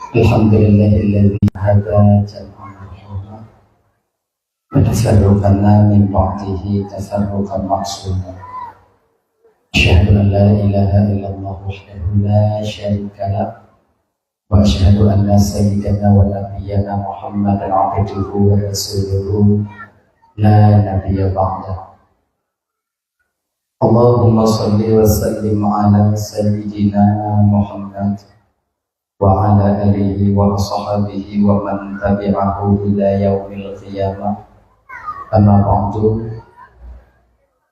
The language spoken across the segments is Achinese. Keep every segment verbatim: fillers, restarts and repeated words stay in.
الحمد لله الذي هدى جمعنا هنا وتفرقنا من بعده تفرقا معصوما. أشهد أن لا إله إلا الله وحده لا شريك له، وأشهد أن سيدنا ونبينا محمدا عبده ورسوله لا نبي بعده. اللهم صل وسلم على سيدنا محمد وعلى آله وأصحابه ومن تبعه إلى يوم القيامة. أما بعد،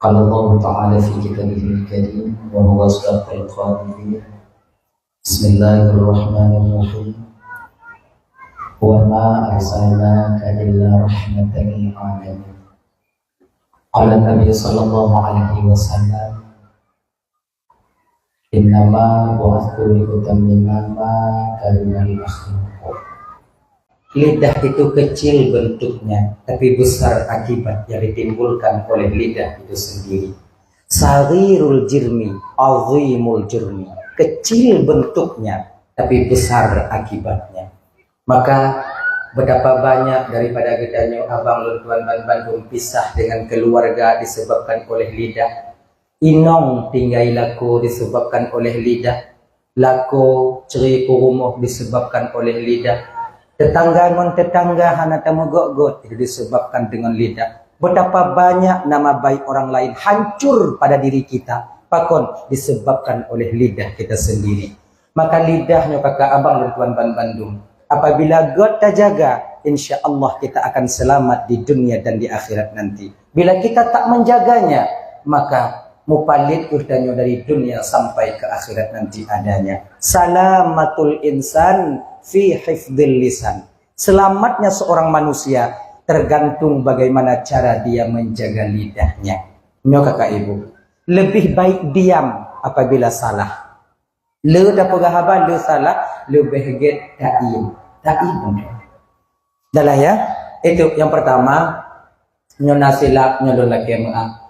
قال الله تعالى في كتابه الكريم وهو أصدق القائلين: بسم الله الرحمن الرحيم. وما أرسلناك إلا رحمة للعالمين. قال النبي صلى الله عليه وسلم: إنما بعثت لأتمم مكارم الأخلاق. Lidah itu kecil bentuknya, tapi besar akibat yang ditimbulkan oleh lidah itu sendiri. Saghirul jirmi, azimul jurmi. Kecil bentuknya, tapi besar akibatnya. Maka, betapa banyak daripada geutanyoe abang lôn tuan ban bandum pisah dengan keluarga disebabkan oleh lidah. Inong tinggai lakoe disebabkan oleh lidah. Lakoe ceuri peurumoh disebabkan oleh lidah. Tetangga ngon tetangga hana tameugöt-göt, itu disebabkan dengan lidah. Betapa banyak nama baik orang lain hancur pada diri kita. Pakon? Disebabkan oleh lidah kita sendiri. Maka lidah nyoe kakak abang lôn tuan ban bandum, apabila göt tajaga, insya Allah kita akan selamat di dunia dan di akhirat nanti. Bila kita tak menjaganya, maka mupalit kheueh tanyoe dari dunia sampai ke akhirat nanti adanya. Salamatul insan fi hifdil lisan. Selamatnya seorang manusia tergantung bagaimana cara dia menjaga lidahnya. Nyoe kakak ibu, lebih baik diam apabila salah. Le tapeugah haba, le salah, leubeh gét taiem. Taiem. Dah lah ya. Itu yang pertama. Nyoe na silap, nyoe lôn lakée meu'ah.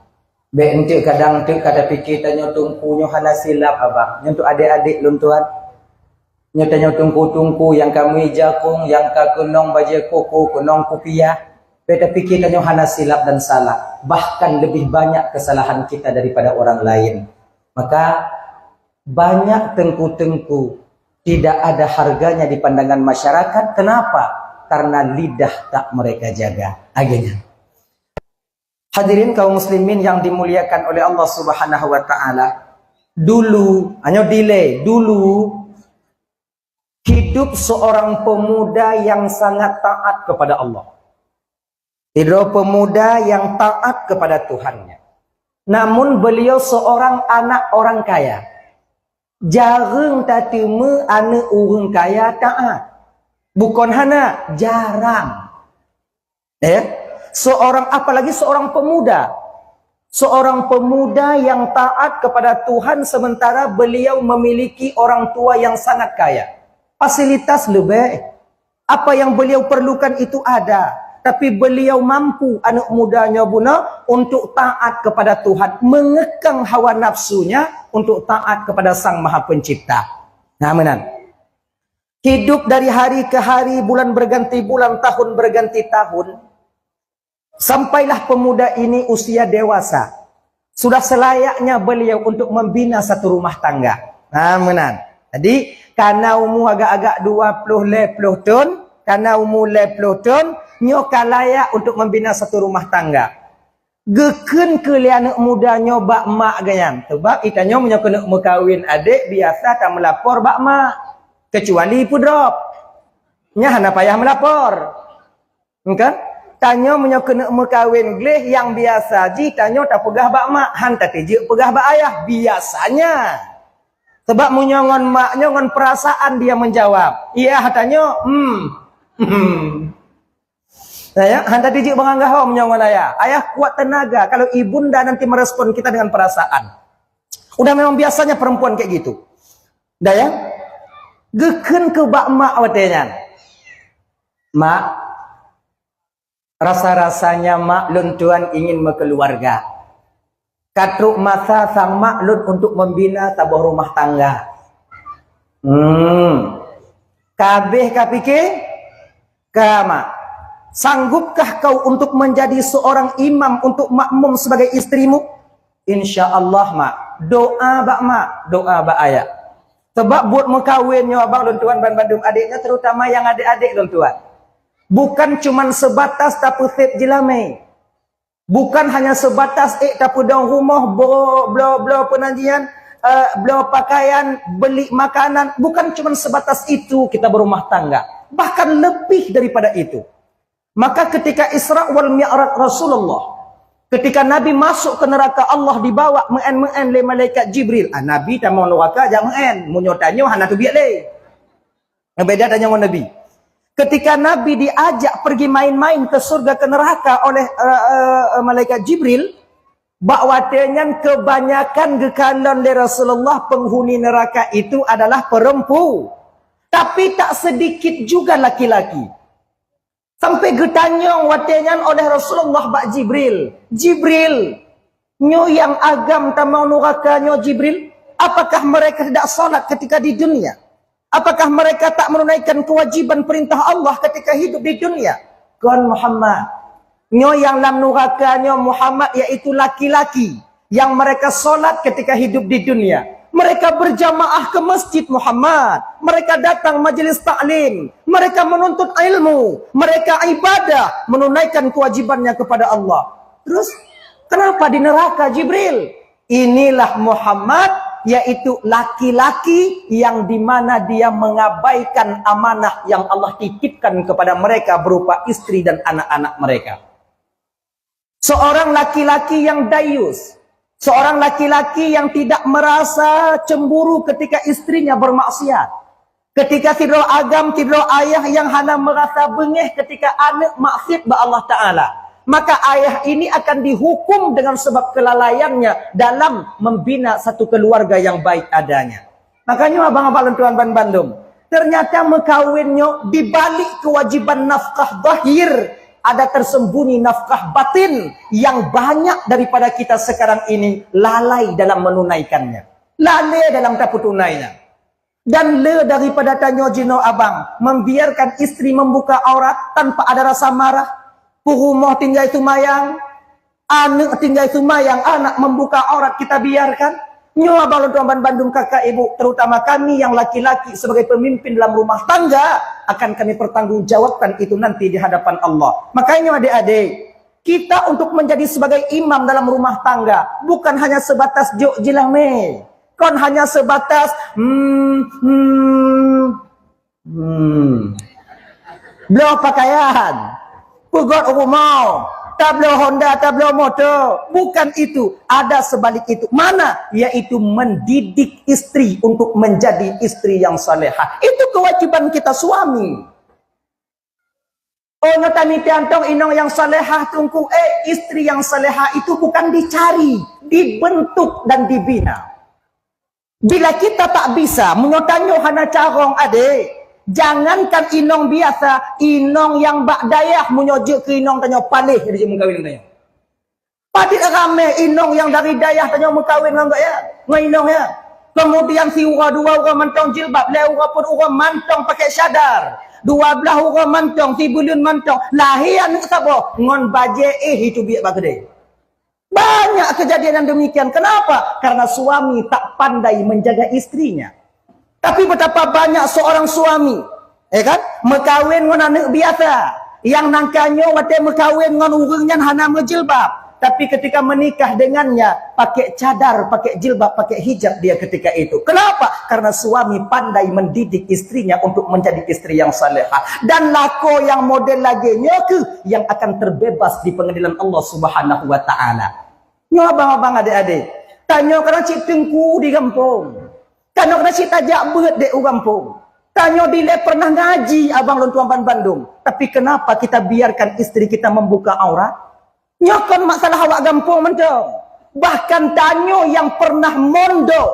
Bék enteuk kadang enteuk ka tapike tanyoe teungku nyoe hana silap abang. Nyoe untuk adék-adék lôn tuan. Nyoe tanyoe teungku-teungku nyang ka meuijakong, nyang ka keunong bajée koko, keunong kupiah. Bék tapike tanyoe hana silap dan salah. Bahkan lebih banyak kesalahan kita daripada orang lain. Maka banyak teungku-teungku tidak ada harganya di pandangan masyarakat. Kenapa? Karena lidah tak mereka jaga. Akhirnya, hadirin kaum muslimin yang dimuliakan oleh Allah Subhanahu wa taala, dulu, hanya delay, dulu hidup seorang pemuda yang sangat taat kepada Allah. Sidroe pemuda yang taat kepada Tuhannya. Namun beliau seorang anak orang kaya. Jareueng tateumé aneuëk ureuëng kaya taat. Bukon hana, jarang. Ya. Seorang, apalagi seorang pemuda. Seorang pemuda yang taat kepada Tuhan sementara beliau memiliki orang tua yang sangat kaya. Fasilitas leubeh. Apa yang beliau perlukan itu ada, tapi beliau mampu, aneuk muda nyoe bunoe, untuk taat kepada Tuhan, mengekang hawa nafsunya untuk taat kepada Sang Maha Pencipta. Nah, meunan. Hidup dari hari ke hari, bulan berganti bulan, tahun berganti tahun, sampailah pemuda ini usia dewasa. Sudah selayaknya beliau untuk membina satu rumah tangga. Nah, meunan. Jadi, kana umu agak-agak dua ploh lhèe ploh thon, kana umu lhèe ploh thon, nyoe ka layak untuk membina satu rumah tangga. Geukheun keu lé aneuk muda nyoe bak mak geuh nyan. Sebab geutanyoe meunyoe keuneuk meukawen adék, biasa tameulapor bak mak. Keucuali peudrop. Nyan hana payah meulapor. Kan? Tanyoe meunyoe keuneuk meukawen gleh nyang biasa jih, tanyoe tapeugah bak mak, han tateujeuk peugah bak ayah, biasanya. Sebab meunyoe ngon mak nyoe ngon perasaan dia menjawab. Iya, tanyoe, hmm. Hmm. Nah, ya, han tateujeuk bangang gaho meunyoe ngon ayah. Ayah kuat tenaga kalau ibunda nanti merespon kita dengan perasaan. Udah memang biasanya perempuan kayak gitu. Dah ya? Geukheun keu bak mak watée nyan. Mak, rasa-rasanya mak lôn tuan ingin meukeuluwarga. Ka trok masa sang mak lôn untuk membina saboh rumah tangga. Hmm. Ka habéh ka pike? Ka, mak. Sanggupkah kau untuk menjadi seorang imam untuk makmum sebagai istrimu? Insya Allah, mak. Doa bak mak, doa bak ayah. Sebab buet meukawen nyoe abang lôn tuan ban bandum adék nyoe, terutama nyang adék-adék lôn tuan. Bukan cuman sebatas tapeuset jeulamé. Bukan hanya sebatas, eh, tapeudong rumoh, blo-, blo-, bloe peunanjian, eh, bloe pakaian, beli makanan. Bukan cuman sebatas itu kita berumah tangga. Bahkan lebih daripada itu. Maka ketika Isra wal Mi'raj Rasulullah, ketika Nabi masuk ke neraka Allah dibawa meu'en-meu'en lé malaikat Jibril. Ah, Nabi tamong neraka jak meu'en. Meunyoe tanyoe hana teubiet lé. Beda tanyoe ngon Nabi. Ketika Nabi diajak pergi main-main ke surga ke neraka oleh, eh, eh, malaikat Jibril, bak watée nyan kebanyakan geukalon lé Rasulullah penghuni neraka itu adalah perempu. Tapi tak sedikit juga laki-laki. Sampai geutanyong watée nyan oleh Rasulullah bak Jibril, "Jibril, nyoe nyang agam tamong nuraka nyoe Jibril, apakah mereka tidak salat ketika di dunia? Apakah mereka tak menunaikan kewajiban perintah Allah ketika hidup di dunia?" "Kon Muhammad, nyoe nyang lam nuraka nyoe Muhammad, yaitu laki-laki yang mereka salat ketika hidup di dunia. Mereka berjamaah ke masjid Muhammad. Mereka datang majelis taklim. Mereka menuntut ilmu. Mereka ibadah, menunaikan kewajibannya kepada Allah." Terus, kenapa di neraka, Jibril? Inilah Muhammad, yaitu laki-laki yang di mana dia mengabaikan amanah yang Allah titipkan kepada mereka berupa istri dan anak-anak mereka. Seorang laki-laki yang dayus, seorang laki-laki yang tidak merasa cemburu ketika istrinya bermaksiat. Ketika sidroe agam, sidroe ayah yang hana merasa beungéh ketika aneuk maksiat bak Allah Taala, maka ayah ini akan dihukum dengan sebab kelalaiannya dalam membina satu keluarga yang baik adanya. Makanya abang-abang lôn tuan ban bandum, ternyata meukawen nyoe di balik kewajiban nafkah zahir, ada tersembunyi nafkah batin yang banyak daripada kita sekarang ini lalai dalam menunaikannya. Lalai dalam tapeutunainya. Dan le daripada tanyoe jinoe abang membiarkan istri membuka aurat tanpa ada rasa marah, peurumoh tinggai seumayang, aneuk tinggai seumayang, anak membuka aurat kita biarkan. Nyoe abang lôn tuan ban bandum kakak ibu, terutama kami yang laki-laki sebagai pemimpin dalam rumah tangga, akan kami pertanggungjawabkan itu nanti di hadapan Allah. Makanya adik-adik, kita untuk menjadi sebagai imam dalam rumah tangga bukan hanya sebatas jok jeulamé, kon hanya sebatas hmm, hmm, hmm. Bloe pakaian, peugöt rumoh, tabloe Honda, tabloe moto. Bukan itu, ada sebalik itu. Mana? Yaitu mendidik istri untuk menjadi istri yang salehah. Itu kewajiban kita suami. Oh, nyoe tamita tong inong yang salehah, Teungku. Eh, istri yang salehah itu bukan dicari, dibentuk dan dibina. Bila kita tak bisa, meunyoe tanyoe hana carông, adek, jangankan inong biasa, inong nyang bak dayah meunyoe jeuet keu inong tanyoe paléh jadi meukawen tanyoe. Padit ramé inong nyang dari dayah tanyoe meukawen ngon gaya, ngon inong ya. Kemudian siuroe dua uroe mantong jilbab, lhèe uroe peuet uroe mantong pakai cadar, dua blaih uroe mantong, sibuleuen mantong, lahé aneuk saboh ngon bajèe éh jiteubiet bak keudè. Banyak kejadian yang demikian. Kenapa? Karena suami tak pandai menjaga istrinya. Tapi betapa banyak seorang suami, ya kan, meukawen ngon aneuk biasa. Yang nangka nyoe watèe meukawen ngon ureueng nyan hana meujilbab. Tapi ketika menikah dengannya, pakai cadar, pakai jilbab, pakai hijab dia ketika itu. Kenapa? Karena suami pandai mendidik istrinya untuk menjadi istri yang salehah. Dan lakoe nyang model lagèe nyoe keuh yang akan terbebas di pengadilan Allah Subhanahu wa Ta'ala. Nyoe abang-abang, adek-adek, tanyoe kadang cit teungku di gampông. Tanyoe kadang cit tajak beuet dek u gampông. Tanyoe dilèe pernah ngaji, abang lôn tuan ban bandum. Tapi kenapa kita biarkan istri kita membuka aurat? Nyoe kon masalah awak gampông mantong. Bahkan tanyoe nyang pernah mondok,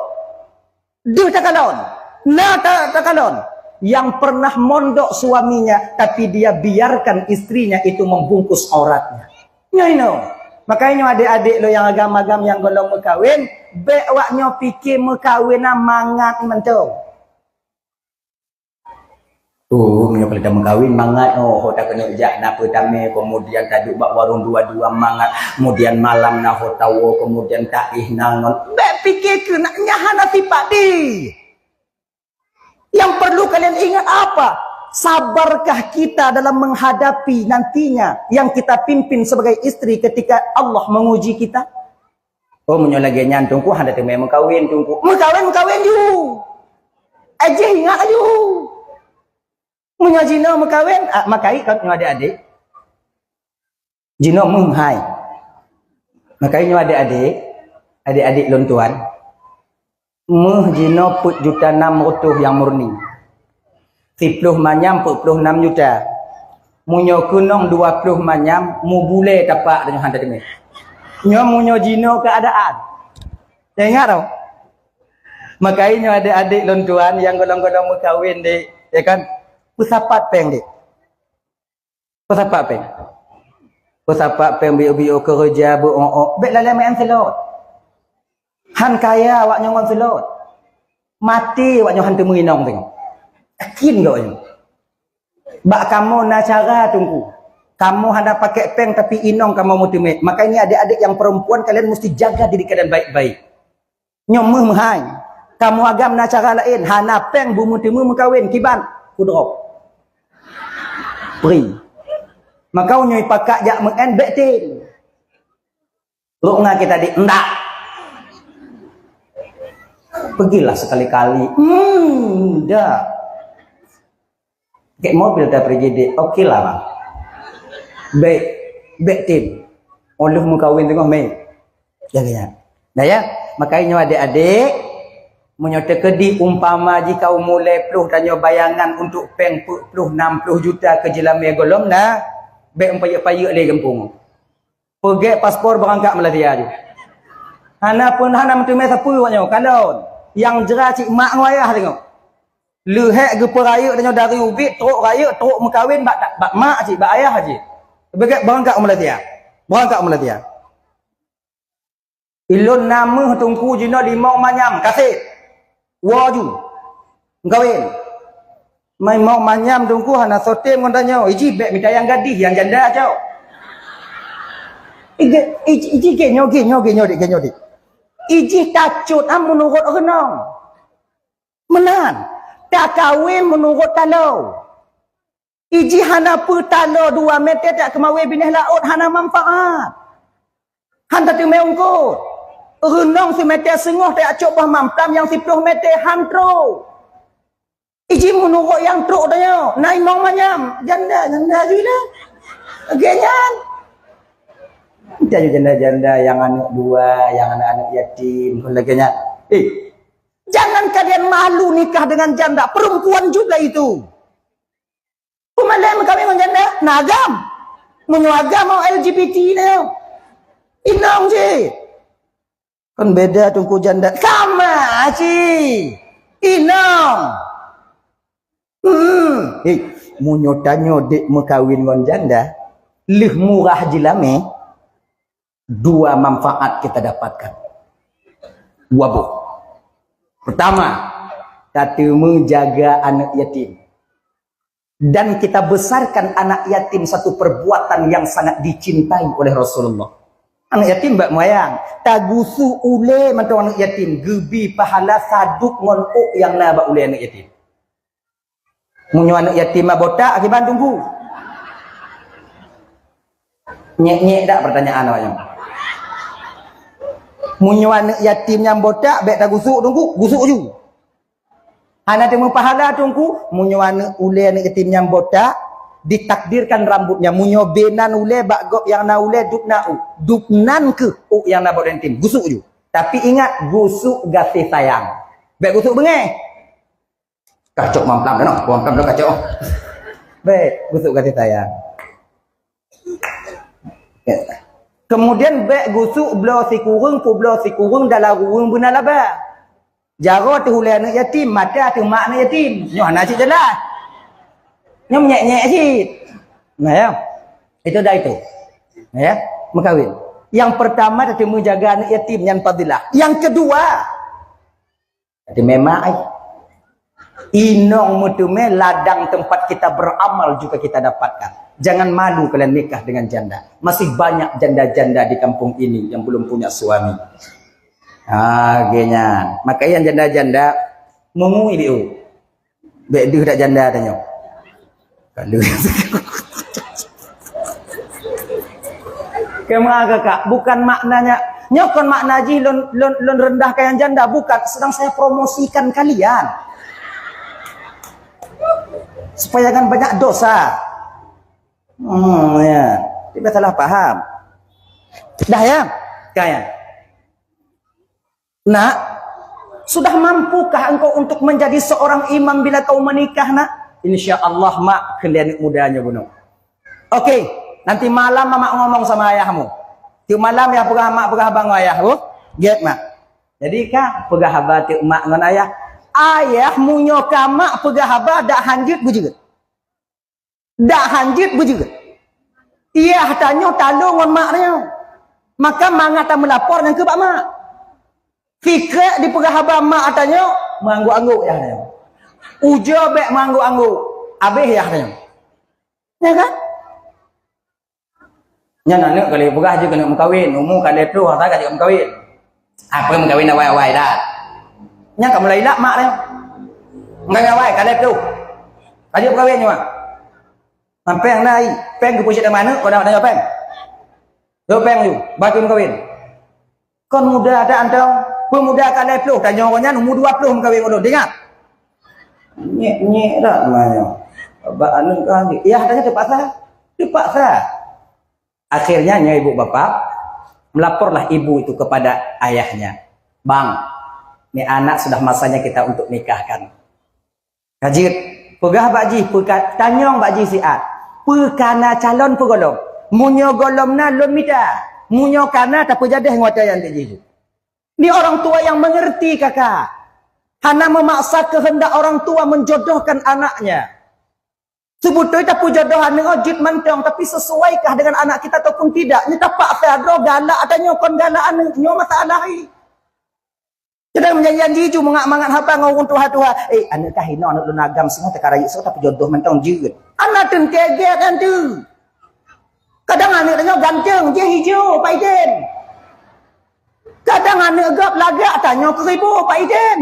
deuh takalon, na ta-, takalon, yang pernah mondok suaminya, tapi dia biarkan istrinya itu membungkus auratnya. Nyoe inoe. Makanya nyoe adek-adek lôn nyang agam-agam nyang gohlom meukawen, bèk awak nyoe pike meukawen na mangat mantong. Oh, meunyoe kalau tameukawen mangat, oh, ho takeuneuk jak na peutamé, kemudian taduek bak warong dua-dua mangat, kemudian malam na ho tawoe, kemudian taéh na ngon. Bèk pike keu nak nyan hana sipat deh. Yang perlu kalian ingat apa? Sabarkah kita dalam menghadapi nantinya yang kita pimpin sebagai istri ketika Allah menguji kita? Oh, meunyoe lagèe nyan, Teungku, hana teumé meukawen, Teungku. Meukawen, meukawen ju. Ajih ingat laju. Meunyoe jinoe meukawen, ah, makai kon nyoe adék-adék. Jinoe meuh hai. Makai nyoe adék-adék, adék-adék lôn tuan. Meuh jinoe peuet juta nam reutôh nyang murni. Siploh manyam peuet ploh nam juta. Meunyoe keunong dua ploh manyam, mubulèe tapak tanyoe hana teumé. Nyoe meunyoe jinoe keuadaan. Ingat tau. Makai nyoe adék-adék lôn tuan nyang golom-golom meukawen deh, ya kan? Peusapat péng deh. Peusapat péng. Peusapat péng biôk-biôk keureuja beu-ôk-ôk. Bèk lalè main slot. Han kaya awak nyoe ngon slot. Maté awak nyoe han teumeuinong teuh. Yakin geuh awak nyoe. Bak kamoe na cara, Teungku. Kamoe hana pakai péng tapi inong kamoe meuteumé. Makanya adik-adik yang perempuan, kalian mesti jaga diri kalian baik-baik. Nyoe meuh meuhai. Kamoe agam na cara laén, hana péng beumeuteumé meukawen, kiban, kudrop. Pri. Maka nyoe pakak jak meu'en bèk tem. Rok ngon kita di ndak. Pergilah sekali-kali. Hmm, ndak. Kek mobil dah pergi dek. Oke lah, Bang. Bèk, bèk tem. Óh lheueh meukawen teungoh mè. Jaga nyan. Dah ya. Makanya nyoe adik-adik, meunyoe teukeudi umpama jih ka mulai ploh tanyoe bayangan untuk péng peuet ploh nam ploh juta keu jeulamé gohlom na, bèk meupayeuk-payeuk lé gampông. Peugèt paspor beurangkat Malaysia ju. Hana pun hana meuteumé sapeue awak nyoe. Kalon nyang jra cit mak ngon ayah teungoh. Leuhèk geupeurayeuk tanyoe dari ubit, trok rayeuk, trok meukawen bak, bak mak cit, bak ayah cit. Peugèt beurangkat u Malaysia. Beurangkat u Malaysia. Ilôn na meuh Teungku jinoe limong manyam kasét. Woe ju. Meukawen. Mai limong manyam Teungku hana soe tem ngon tanyoe. Ijih bèk mita nyang gadih, nyang janda cok. Ijih, ijih, ijih gèt nyoe, gèt nyoe, gèt nyoe, gèt nyoe. Ijih tacot am meunurot reunong. Meunan. Takawen meunurot taloe. Ijih hana peue taloe dua meter tak keumawe binéh laôt hana manfaat. Han tateumé ungkot. Reunong simeter seungoh tajak cok boh mamplam nyang siploh meter han trok. Ijih meunurot nyang trok tanyoe, na imong manyam, janda, janda ju lah. Lagèe nyan. Entah ju janda-janda nyang aneuk dua, nyang aneuk-aneuk yatim, kon lagèe nyan. Eh, jangan kalian malu nikah dengan janda, perempuan juga itu. Peumalèe meukawen ngon janda, na agam. Meunyoe agam, oh, L G B T nyoe. Inong cit. Kan beda Teungku janda. Sama cit. Inong. Hmm. Hei, meunyoe tanyoe dek meukawen ngon janda, lheueh murah jeulamé, dua manfaat kita dapatkan. Dua boh. Pertama, tateumé jaga aneuk yatim. Dan kita besarkan anak yatim satu perbuatan yang sangat dicintai oleh Rasulullah. Aneuk yatim bak meuyang, tagusuk ulèe mantong aneuk yatim, geubi pahala sadub ngon ôk nyang na bak ulèe aneuk yatim. Meunyoe aneuk yatim botak, akiban Teungku. Nyek-nyek dak pertanyaan awak nyan? Meunyoe aneuk yatim nyang botak, bèk tagusuk Teungku, gusuk ju. Hana teumé pahala Teungku, meunyoe aneuk ulèe aneuk yatim nyang botak, ditakdirkan rambutnya. Meunyoe beunan ulèe bak gob nyang na ulèe dub na ôk. Dub nan keuh ôk nyang na bak ulèe yatim. Gusuk ju. Tapi ingat, gusuk gaséh sayang. Bèk gusuk beungèh. Kacok mamplam dah noh, mamplam dah kacok. Bèk, gusuk gaséh sayang. Kemudian bèk gusuk bloe sikureueng, peubloe sikureueng dalam ruweueng beuna laba. Jaroe teuh ulèe aneuk yatim, mata teuh mak aneuk yatim. Nyoe hana cit jeulaih. Nyoe nyek-nyek cit. Nah ya. Itu dah itu. Nah ya, meukawen. Yang pertama teuh meujaga aneuk yatim nyan fadilah. Yang kedua, Tapi memang ai. Inong meuteumé ladang tempat kita beramal juga kita dapatkan. Jangan malu kalian nikah dengan janda. Masih banyak janda-janda di kampung ini yang belum punya suami. Ha, geuh nyan. Maka nyang janda-janda, meungui di u. Bék deuh dak janda tanyoe. Ka deuh. Kema kakak, bukan maknanya, nyoe kon makna jih lôn, lôn, lôn rendahkan nyang janda, bukan, sedang saya promosikan kalian. Supaya jangan banyak dosa. Hmm, ya. Kita salah paham. Dah ya? Kan ya? Nak, sudah mampukah engkau untuk menjadi seorang imam bila kau menikah, nak? Insya Allah, mak, keu lé aneuk muda nyoe bunoe. Oke, nanti malam mak ngomong sama ayahmu. Tiep malam ya peugah mak, peugah abang ayah, oh. Gét mak. Jadi ka peugah haba tiep mak ngon ayah. Ayah, meunyoe ka mak peugah haba dak hanjeuet beujeuet. Dak hanjeuet beujeuet. Iyah tanyoe talo ngon mak tanyoe. Maka mangat tameulapor nyan keu bak mak. Fikrek dipeugah haba mak tanyoe, meunganggok-anggok yah tanyoe. Ujoe bék meunganggok-anggok, abéh yah tanyoe. Ya kan? Nyan aneuk ka lheueh peugah jeuet keuneuk meukawen, umu ka lheueh ploh ata ka jeuet meukawen. Apa meukawen awai-awai dah. Nyan ka mulai ilak mak tanyoe. Meukawen awai ka lheueh ploh. Ka jeuet meukawen nyoe. Sampéng na ai, péng keu peucit teuma aneuk, kau dah tanya péng. Yo péng ju, batu meukawen. Kon muda dak antong, peumuda ka lhèe ploh, tanyoe nyan umur dua ploh meukawen ulôn, ingat. Nyek-nyek dak manyong. Bak aneuk ka, yah tanya terpaksa. Terpaksa. Akhirnya nyoe ibu bapak, melaporlah ibu itu kepada ayahnya. Bang, ni anak sudah masanya kita untuk nikahkan. Ka jeuet, peugah bak jih, peuka-, tanyong bak jih siat. Peu ka na calon peu gohlom? Meunyoe gohlom na, lôn mita. Meunyoe ka na, tapeujadeh ngon ata nyang jih. Ni orang tua yang mengerti, kakak. Hana memaksa kehendak orang tua menjodohkan anaknya. Sebetul tapeujodoh aneuk jeuet mantong, tapi sesuaikah dengan anak kita ataupun tidak? Ni tapaksa droe galak, ata nyoe kon galak aneuk, nyoe masalah. Kadang meunyan jih ju mangat-mangat haba ngon ureueng tuha-tuha. Eh, aneuk kah hinoe, aneuk lôn agam singoh teuka rayeuk singoh tapeujodoh mantong jeuet. Aneuk teuntèe gét nyan teuh. Kadang aneuk tanyoe ganteng, jih ijo, Pak Iden. Kadang aneuk gop lagak, tanyoe keuribu, Pak Iden.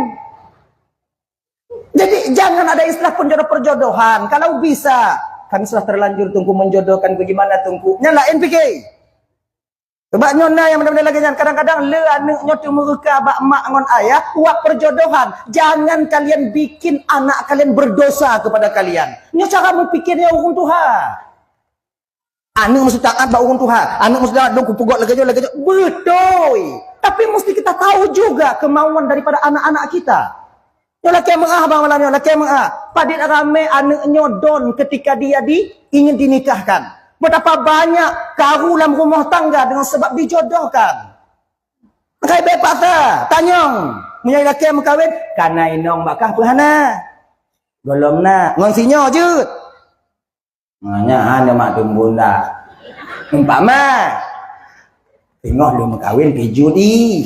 Jadi, jangan ada istilah penjodoh-perjodohan. Kalau bisa, kami sudah terlanjur Teungku menjodohkan, bagaimana Teungku? Nyan laén pike. Sebab nyoe na nyang model-model lagèe nyan, kadang-kadang le aneuk nyoe teumeureuka bak mak ngon ayah, wak perjodohan. Jangan kalian bikin anak kalian berdosa kepada kalian. Nyoe cara meupikirnya ureueng tuha. Aneuk meusti taat bak ureueng tuha, aneuk meusti taat lôn kupeugöt lagèe nyoe, lagèe nyoe. Beutôi. Tapi mesti kita tahu juga kemauan daripada anak-anak kita. Nyoe lakèe meu'ah bang malam nyoe, lakèe meu'ah. Padit ramè aneuk nyoe don ketika dia di, ingin dinikahkan. Betapa banyak karu lam rumah tangga dengan sebab dijodohkan. Maka bèk paksa, tanyong. Meunyoe lakèe meukawen, ka na inong bak kah peu hana? Gohlom na, ngon sinyoe jeuet. Nyan hana mak teumbun dah. Umpama, singoh lôn meukawen pih jeuet ih.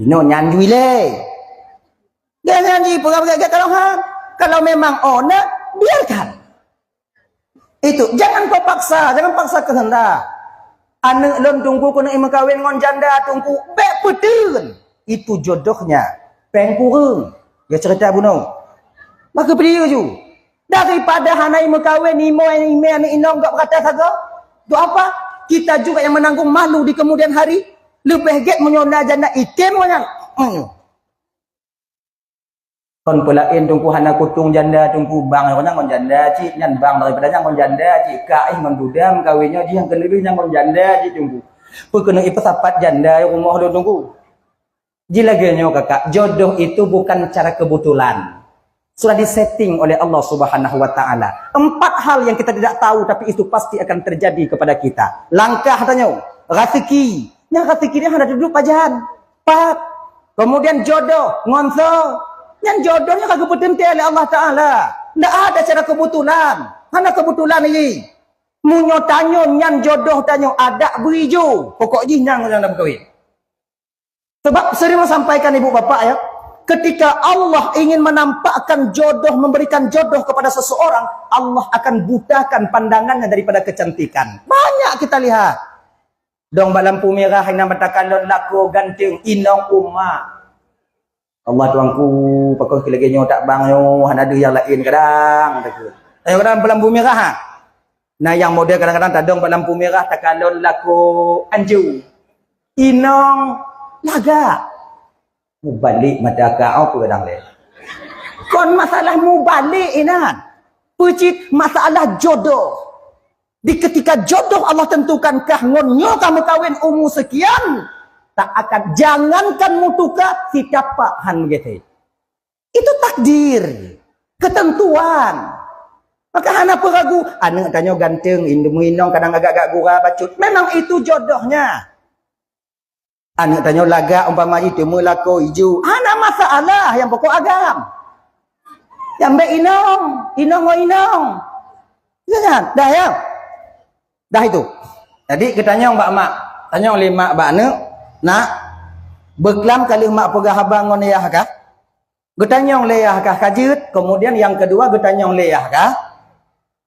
Inoe nyan jui lé. Jangan jipeugah-peugah kalau ha, kalau memang ona, biarkan. Itu, jangan kau paksa, jangan paksa kehendak. Aneuk lôn Teungku keuneuk meukawen ngon janda Teungku, bèk peuteun. Itu jodohnya. Péng kureueng. Ya cerita bunoe. Maka beliau ju. Daripada hana meukawen, imo imè aneuk inong gak berkata saga. Untuk apa? Kita juga yang menanggung malu di kemudian hari. Leubeh gét meunyoe na janda item ngon nyan. Hmm. Kon peulaén Teungku hana kutueng janda Teungku, bang nyan ngon janda cit, nyan bang daripada nyan ngon janda cit, ka ih ngon duda meukawen nyoe jih nyang keuneubih nyan ngon janda cit Teungku. Peu keuneuk ipeusapat janda rumoh lôn Teungku. Ji lagèe nyoe kakak, jodoh itu bukan cara kebetulan. Sudah disetting oleh Allah Subhanahu wa Ta'ala. Empat hal yang kita tidak tahu, tapi itu pasti akan terjadi kepada kita. Langkah tanyoe, raseuki. Nyan raseuki nyan hana dudoe pajan. Pat. Kemudian jodoh, ngon soe. Nyan jodoh nyan ka geupeuteuntèe lé Allah Ta'ala. Ndak ada cara kebetulan. Hana kebetulan lagi. Meunyoe tanyoe nyan jodoh tanyoe, adak bri ju. Pokok jih nyan nyang na meukawen. Sebab sering sampaikan ibu bapak ya, Ketika Allah ingin menampakkan jodoh, memberikan jodoh kepada seseorang, Allah akan butakan pandangannya daripada kecantikan. Banyak kita lihat. Dong bak lampu merah, inan mata kalon lakoe ganteng, inong uma. Allah Tuanku, pakon keu lagèe nyoe tak bang nyoe, hana deuh nyang laén kadang. Ayo kadang bak lampu merah ha. Nah, nyang model kadang-kadang tadong bak lampu merah takalon lakoe anjeue. Inong lagak. Mubalek mata kau aku kadang leh. Kon masalah mubalek inan. Peucit masalah jodoh. Di ketika jodoh Allah tentukan kah ngon nyoe kamu kawin umu sekian, tak akan jangankan mutuka sitapak han meugeusé. Itu takdir, ketentuan. Maka hana peue ragu, aneuk tanyoe ganteng, inong kadang agak-agak gura bacut. Memang itu jodohnya. Aneuk tanyoe lagak umpama jih teumeu lakoe ijo. Hana masalah, nyang pokok agam. Nyang bèk inong, inong ngon inong. Ya kan? Dah ya? Dah itu. Jadi geutanyong bak mak, tanyong lé mak bak aneuk, "Nak, beuklam ka lheueh mak peugah haba ngon yah kah?" Geutanyong lé yah kah ka jeuet, kemudian nyang keudua geutanyong lé yah kah?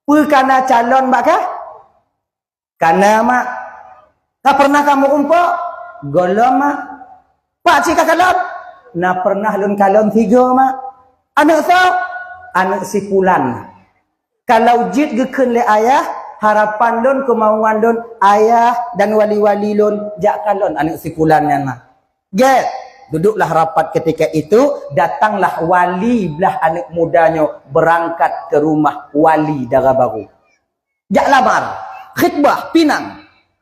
Peue ka na calon bak kah? Ka na, mak. Ka pernah kamu umpok? Gohlom, mak. Pak cit ka kalon? Na pernah lôn kalon sigoe, mak. Aneuk soe? Aneuk si pulan. Kalau jeuet geukheun lé ayah, harapan lôn, keumauan lôn, ayah dan wali-wali lôn jak kalon aneuk si pulan nyan, mak. Gèt, duduklah rapat ketika itu, datanglah wali blah aneuk muda nyoe berangkat ke rumah wali dara barô. Jak lamar, khitbah, pinang.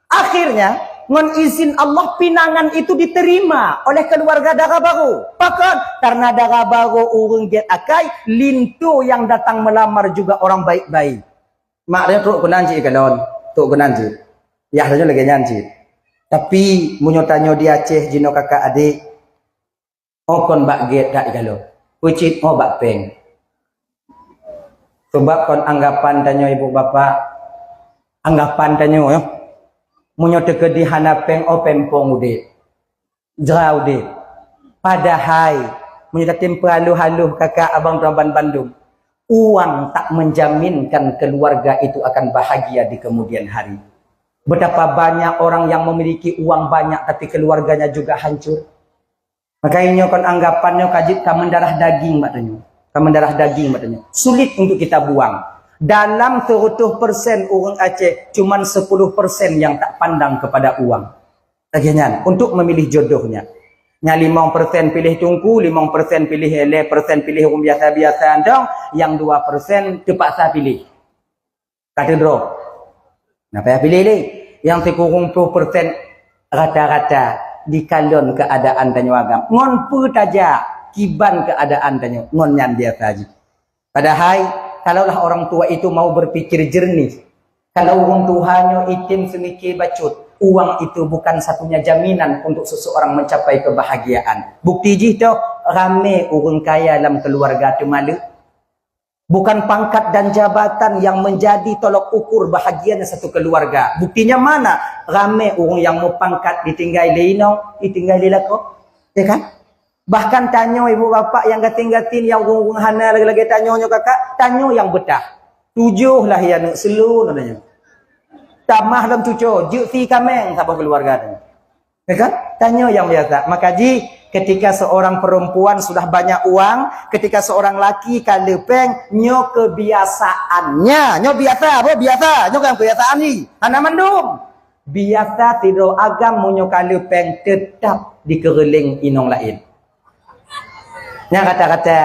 Akhirnya, ngon izin Allah, pinangan itu diterima oleh keluarga dara barô. Pakon? Karena dara barô ureueng gèt akai, linto yang datang melamar juga orang baik-baik. Mak tanyoe trok keunan cit kalon, trok keunan cit. Yah tanyoe lagèe nyan cit. Tapi, meunyoe tanyoe di Aceh jinoe kakak adék, oh kon bak gèt that ikalon. Peucit oh bak péng. Sabab kon anggapan tanyoe ibu bapak, anggapan tanyoe, ya. Meunyoe teukeudi hana péng, oh péng pong udép. Jra udép. Padahai, meunyoe tatem peuhaloh-haloh kakak abang tuan ban bandum, uang tak menjaminkan keluarga itu akan bahagia di kemudian hari. Betapa banyak orang yang memiliki uang banyak tapi keluarganya juga hancur. Maka nyoe kon anggapan nyoe ka jeuet ka mendarah daging mak tanyoe. Ka mendarah daging mak tanyoe. Sulit untuk kita buang. Dalam seratus persen ureueng Aceh, cuman sepuluh persen yang tak pandang kepada uang. Lagèe nyan, untuk memilih jodohnya. Nya limong persen pilih teungku, limong persen pilih, lhèe persen pilih ureueng biasa-biasa dong, nyang dua persen teupaksa pilih. Ka teudroe. Nah, payah pilih lé. Nyang sikureueng ploh persen rata-rata dikalon keuadaan tanyoe agam. Ngon peue tajak, kiban keuadaan tanyoe, ngon nyan biasa jih. Padahai, kalaulah orang tua itu mau berpikir jernih, kalau ureueng tuha nyoe item seumike bacut, uang itu bukan satunya jaminan untuk seseorang mencapai kebahagiaan. Bukti jih toh, ramé ureueng kaya lam keluarga teumaleuek. Bukan pangkat dan jabatan yang menjadi tolok ukur bahagianya satu keluarga. Buktinya mana? Ramé ureueng nyang meupangkat ditinggai lé inong, ditinggai lé lakoe. Ya kan? Bahkan tanyoe ibu bapak nyang gasien-gasien, nyang ureueng-ureueng hana lagèe-lagèe tanyoe nyoe kakak, tanyoe nyang beutah. Tujoh lahé aneuk seulon tanyoe. Tamah lom cucoe, jeuet sie kaméng saboh keuluwarga tanyoe. Ya kan? Tanyoe nyang biasa. Maka jih, ketika seorang perempuan sudah banyak uang, ketika seorang laki ka le péng, nyoe kebiasaannya. Nyoe biasa, apa? Biasa. Nyoe kan kebiasaan ni. Hana mandum. Biasa sidroe agam meunyoe ka le péng teutap dikeureuléng inong laén. Nyan kata-kata.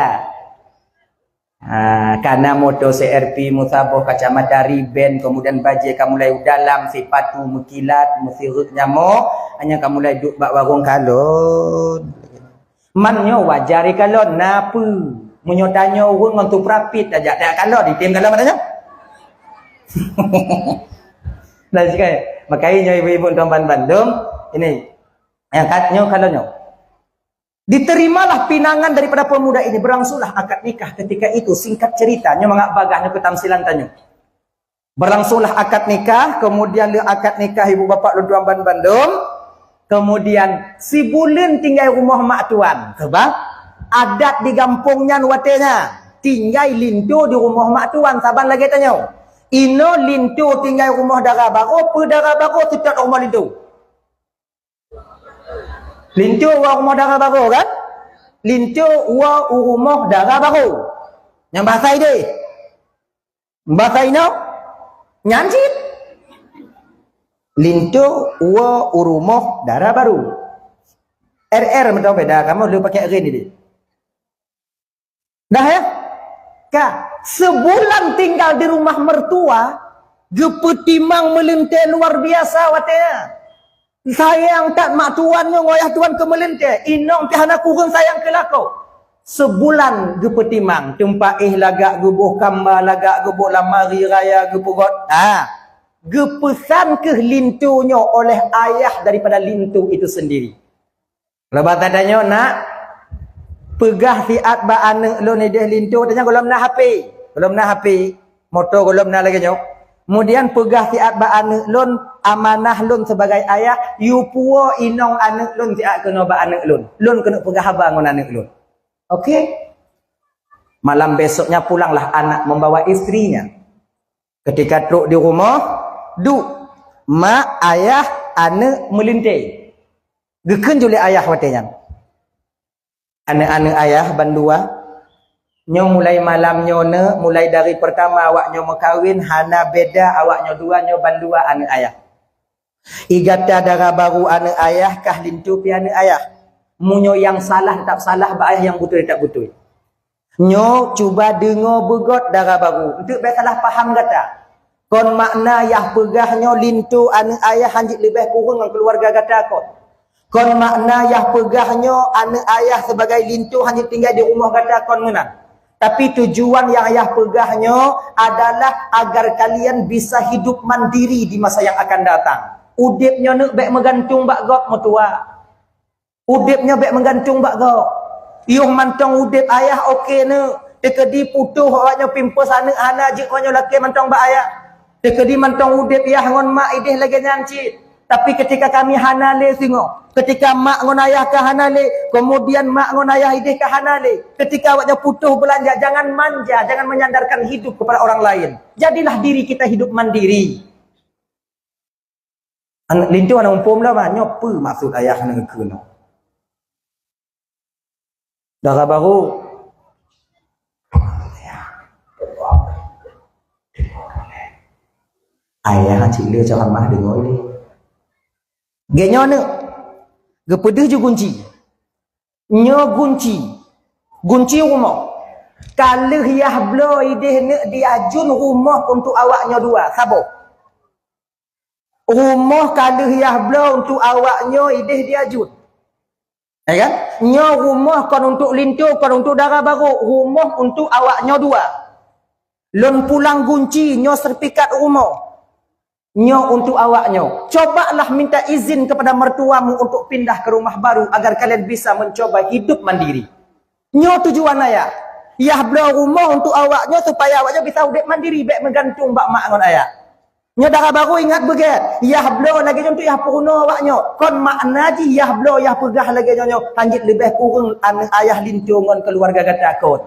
Ha, kana moto C R V meusaboh, kacamata Ray-Ban, kemudian bajée ka mulai dalam, sipatu meukilat, meusireuk nyamoe, hanya ka mulai duek bak warong kalon. Man nyoe wajar ikalon, na peue? Meunyoe tanyoe ureueng ngon tuprapit tajak, tajak kalon, item kalon mata nyoe. Nah, sikai, makai nyoe ibu-ibu tuan ban bandum, ini, nyang kat nyoe kalon nyoe. Diterimalah pinangan daripada pemuda ini, berlangsunglah akad nikah ketika itu. Singkat cerita, nyoe mangat bagaih nyoe keutamsilan tanyoe. Berlangsunglah akad nikah, kemudian le akad nikah ibu bapak lôn tuan ban bandum, kemudian sibuleuen tinggai rumoh mak tuan. Sebab Adat di gampông nyan watée nyan, tinggai linto di rumoh mak tuan saban lagée tanyoe. Inoe linto tinggai rumoh dara barô, peue dara barô seutôt rumoh linto. Linto woe rumoh dara barô kan? Linto woe u rumoh dara barô. Nyang bahasa idéh. Bahasa inoe? Nyan cit. Linto woe u rumoh dara barô. R R meudoe beda, kamoe lé pakai rin idéh. Dah ya? Ka, sebulan tinggal di rumah mertua, geupeutimang meulintée luar biasa watée nyan. Sayang that mak tuan nyoe ngon ayah tuan keu meulintée, inong pih hana kureueng sayang keu lakoe. Sebulan geupeutimang, teumpat éh lagak geuboh kamba, lagak geuboh lamari raya geupeugot. Ha, geupeusan keuh linto nyoe oleh ayah daripada linto itu sendiri. Leubeh that tanyoe, "Nak, peugah siat bak aneuëk lôn idéh linto," tanyoe gohlom na H P. Gohlom na H P, moto gohlom na lagée nyoe. Kemudian peugah siat bak aneuëk lôn, amanah lôn sebagai ayah, yue puwoe inong aneuëk lôn siat keunoe bak aneuëk lôn. Lôn keuneuk peugah haba ngon aneuëk lôn. Oke? Malam besoknya pulanglah anak membawa istrinya. Ketika trok di rumoh, duek mak, ayah, aneuëk meulintée. Geukheun ju lé ayah watée nyan, "Aneuëk-aneuëk ayah bandua, nyoe mulai malam nyoe neuëk, mulai dari peurtama awak nyoe meukawen, hana beda awak nyoe dua, nyoe bandua aneuëk ayah. I gata dara barô aneuëk ayah, kah linto pih aneuëk ayah. Meunyoe nyang salah teutap salah bak ayah, nyang beutôi teutap beutôi. Nyoe cuba deungoe beugot dara barô, eunteuk bék salah paham gata. Kon makna yah peugah nyoe linto aneuëk ayah hana jeuet leubeh kureueng ngon keuluwarga gata kon. Kon makna yah peugah nyoe aneuëk ayah sibagai linto hana jeuet tinggai di rumoh gata kon meunan. Tapi tujuan nyang yah peugah nyoe adalah agar kalian bisa hidup mandiri di masa yang akan datang. Udeb nyoe neuëk bék meugantung bak gob meutuwah. Udeb nyoe bék meugantung bak gob. Yoh mantong udeb ayah oke neuëk. Teukeudi putôh awak nyoe pimpôh aneuëk hana jeuet, awak nyoe lakée mantong bak ayah. Teukeudi mantong udeb yah ngon mak idéh lagée nyan cit. Tapi ketika kami hana lé singoh, ketika mak ngon ayah ka hana lé, kemudian mak ngon ayah idéh ka hana lé, ketika awak nyoe putôh beulanja, jangan manja, jangan menyandarkan hidup kepada orang lain. Jadilah diri kita hidup mandiri. An-, linto hana muphom lom, nyoe peue maksud ayah hana geukheun. Dara barô. Ayah cit lé ceramah deungoe lé. Geuh nyoe neuëk, geupeudeuh ju gunci. Nyoe gunci. Gunci rumoh. Ka lheueh yah bloe idéh neuëk diajun rumoh untuk awak nyoe dua, saboh. Rumoh ka lheueh yah bloe untuk awak nyoe idéh diajun. Ya kan? Nyoe rumoh kon untuk linto, kon untuk dara barô, rumoh untuk awak nyoe dua. Lôn pulang gunci, nyoe sertifikat rumoh. Nyoe untuk awak nyoe. Cobalah minta izin kepada mertuamu untuk pindah ke rumah baru agar kalian bisa mencoba hidup mandiri. Nyoe tujuan ayah. Yah bloe rumoh untuk awak nyoe supaya awak nyoe bisa udeb mandiri, bék meugantung bak mak ngon ayah. Nyoe dara barô ingat beugét. Yah bloe lagée nyoe untuk yah peurunoe awak nyoe. Kon makna jih yah bloe yah peugah lagée nyoe nyoe hana jeuet leubeh kureueng aneuëk ayah linto ngon keuluwarga gata kon.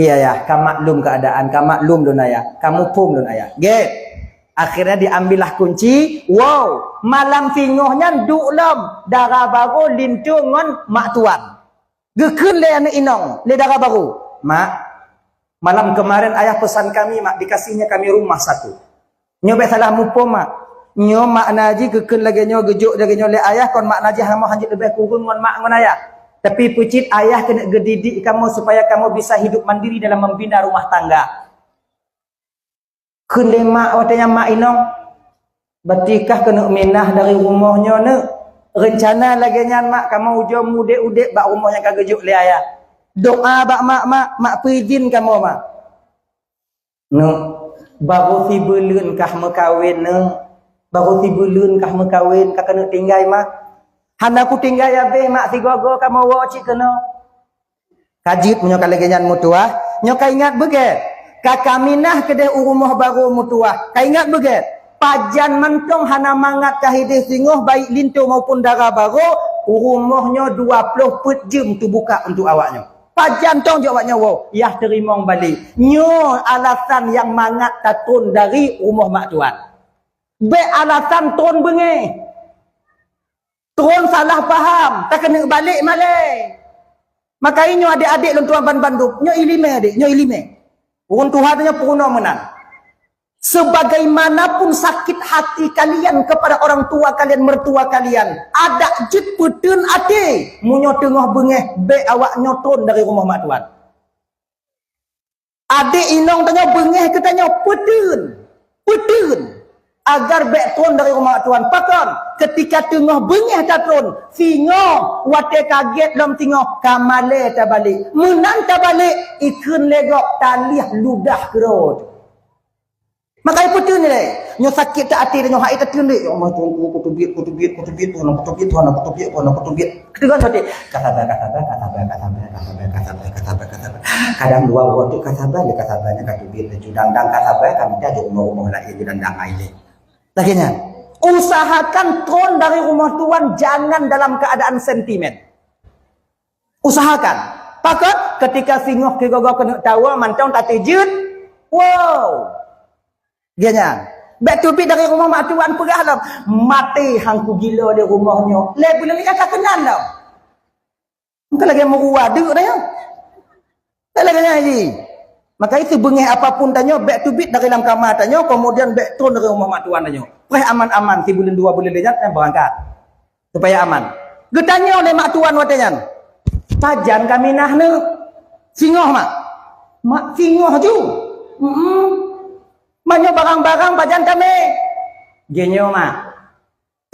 Iya, ya, ka maklum keuadaan, ka maklum lôn ayah, ka muphom lôn ayah. Gét. Akhirnya diambillah kunci. Wow, malam singoh nyan duek lom dara barô linto ngon mak tuan. Geukheun lé aneuëk inong, lé dara barô, "Mak, malam kemarin ayah pesan kami, Mak, dikasihnya kami rumah satu." Nyoe bék salah muphom, mak. Nyoe makna jih geukheun lagée nyoe, geujok lagée nyoe lé ayah, kon makna jih kamoe hana jeuet leubeh kureueng ngon mak ngon ayah. Tapi peucit ayah keuneuk geudidik kamoe supaya kamoe bisa hidup mandiri dalam membina rumah tangga. Kheun lé mak watée nyan, "Mak inong, batikah keuneuk minah dari rumoh nyoe neuëk. Reuncana lagée nyan, Mak, kamoe ujoe mudeb-udeb bak rumoh nyang ka geujok lé ayah. Doa bak mak, Mak, mak peuidhin kamoe, Mak." Neuëk, barô sibuleuen kah meukawen, neuëk. Barô sibuleuen kah meukawen, ka keuneuk tinggai, Mak? Hana kutinggai abéh, Mak, sigoe-goe kamoe woe cit keunoe. Ka jeuet meunyoe ka lagée nyan meutuwah, nyoe ka ingat beugét. Ka kaminah keudeh u rumoh barô meutuwah, ka ingat beugét. Pajan mantong hana mangat kah idéh singoh, baik linto maupun dara barô, Rumoh nyoe dua ploh peuet jeuem teubuka untuk awak nyoe. Pajan tong jok awak nyoe woe, yah teurimong balek. Nyoe alasan nyang mangat tatron dari rumoh mak tuan. Bék alasan tron beungéh. Tron salah paham, takeuneuk balek malée. Maka nyoe adék-adék lôn tuan ban bandum, nyoe iéleumé adék, nyoe iéleumé. Ureuëng tuha tanyoe peurunoe meunan. Sebagaimanapun sakit hati kalian kepada orang tua kalian, mertua kalian, adak jeuet peuteun até. Meunyoe teungoh beungéh, bék awak nyoe tron dari rumoh mak tuan. Adék inong tanyoe beungéh keu tanyoe peuteun, peuteun. Agar bék tron dari rumoh mak tuan. Pakon? Ketika teungoh beungéh tatron, singoh watée ka gét lom singoh ka malée tabalek. Meunan tabalek, ikheun lé gob taliah ludah keudroe. Maka peuteun lé, nyoe sakét that até nyoe hai tateun lé. Ya Allah, Tuhanku, kuteubiet, kuteubiet, kuteubiet, Tuhan, kuteubiet, Tuhan, kuteubiet, Tuhan, kuteubiet. Ketegon saté. Kasaba, kasaba, kasaba, kasaba, kasaba, kasaba, kasaba, kasaba. Kadang dua orang tu kasaba, dia kasaba ni kateubiet laju dang-dang kasaba, kami dah jok rumah-rumah lain je dang-dang ai lé. Lagée nyan. Usahakan tron dari rumah tuan jangan dalam keadaan sentimen. Usahakan. Pakon? Ketika singoh kigogo keuneuk tawa mantong tateujeut. Wow. Geuh nyan. Bék teubiet dari rumoh mak tuan peugah lom. Maté hangku gila di rumoh nyoe. Lé buleuen nyoe ka keunan lom. Engka lagée meurua deuk dah nyoe. Bék lagée nyan ji. Maka itu beungéh apapun tanyoe bék teubiet dari lam kama tanyoe, kemudian bék tron dari rumoh mak tuan tanyoe. Preh aman-aman sibuleuen dua buleuen lé nyan, eh, beurangkat. Supaya aman. Geutanyoe lé mak tuan watée nyan, "Pajan kami na neuk?" "Singoh, Mak." "Mak, singoh ju?" "Heeh." "Meunyoe barang-barang pajan kami?" "Geunyoe, Mak.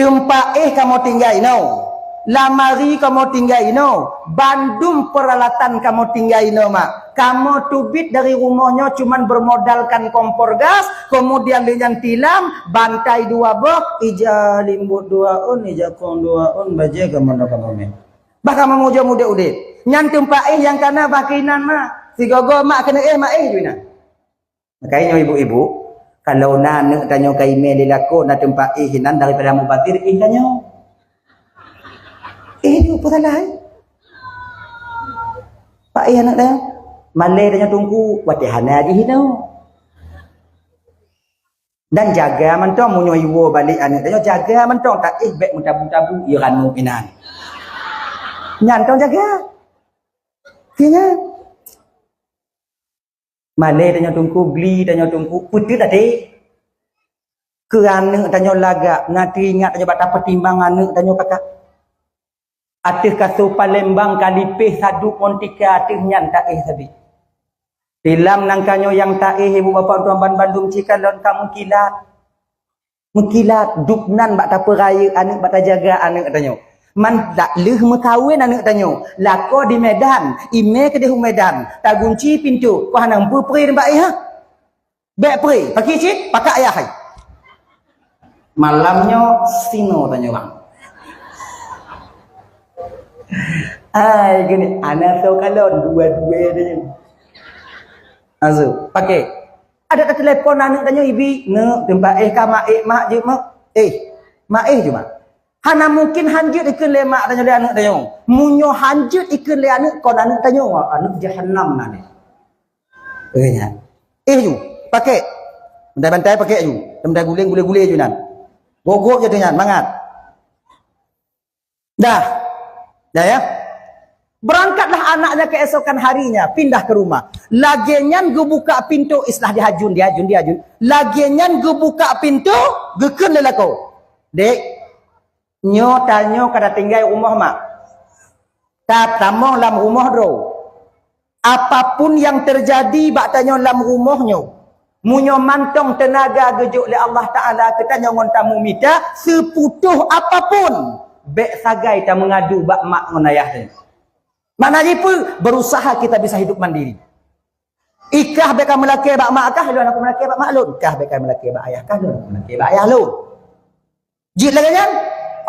Teumpat éh kamoe tinggai inoe. Lamari kamoe tinggai inoe. Bandum peuralatan kamoe tinggai inoe, Mak. Kamoe teubiet dari rumoh nyoe cuman bermodalkan kompor gas, kemudian lé nyan tilam, bantai dua boh, ija limbot dua ôn, ija kong dua ôn, bajée kamoe na kamoe mé. Bah kamoe mujôh udeb-udeb. Nyan teumpat éh nyang kana bah keuinan, Mak. Sigogo mak keuneuk éh, mak éh ju inan." Maka nyoe ibu-ibu, kalau na aneuk tanyoe ka imé lé lakoe na teumpat éh inan daripada mubazir, éh tanyoe. Éh ju peue salah, eh? Pak éh aneuk tanyoe. Malée tanyoe teungku, watée hana jih inoe. Dan jaga mantong meunyoe iwoe balek aneuk tanyoe, jaga mantong taéh bék meutabu-tabu ie ranup inan. Nyan tong jaga. Keu nyan. Malée tanyoe teungku, gli tanyoe teungku, peuteut até. Keu aneuk tanyoe lagak, na teuingat tanyoe bak tapeutimang aneuk tanyoe kakak. Ateueh kasô Palembang ka lipéh saduek ngon tika ateueh nyan taéh sabe. Tilam nangka nyoe nyang taéh ibu bapak tuan ban bandum cikalon ka meukilat. Meukilat, dubnan bak tapeurayeuk aneuk, bak tajaga aneuk tanyoe. Man dak lheueh meukawen aneuk tanyoe, lakoe di Medan, imé keudeh u Medan, tagunci pintoe, kok hana meupeue-peue nibak ayah. Bék peue, pakri cit, pakak ayah hai. Malam nyoe sinoe tanyoe bang. Ai geuneuk, ana soe kalon, dua-dua tanyoe. Asu, pakai. Ada teulepon aneuk tanyoe ibi, "Neuk, teumpat éh ka mak éh mak jeuet mak." "Éh, mak éh jeuet mak." Hana mungkin hanjeuet ikheun lé mak tanyoe lé aneuk tanyoe. Meunyoe hanjeuet ikheun lé aneuk, kon aneuk tanyoe, aneuk jahanam nan éh. Éh nyan. Éh ju, pakai. Bantai-bantai pakai ju. Bantai guléng, gulé-gulé ju nan. Gok-gok je tu nyan, mangat. Dah. Dah ya. Berangkatlah anaknya keesokan harinya, pindah ke rumah. Lagée nyan geubuka pintoe, istilah dihajun, dihajun, dihajun. Lagée nyan geubuka pintoe, geukheun lé lakoe, "Dek, nyoe tanyoe ka tatinggai rumoh mak. Tatamong lam rumoh droe. Apapun nyang teujadi bak tanyoe lam rumoh nyoe, meunyoe mantong teunaga geujok lé Allah Taala keu tanyoe ngon tamumita, seuputôh apapun, bék sagai tameungadu bak mak ngon ayah tanyoe." Makna jih peue? Berusaha kita bisa hidup mandiri. Ikah bék ka meulakée bak mak kah, lôn hana meulakée bak mak lôn. Kah bék ka meulakée bak ayah kah, lôn hana meulakée bak ayah lôn. Jeuet lagée nyan?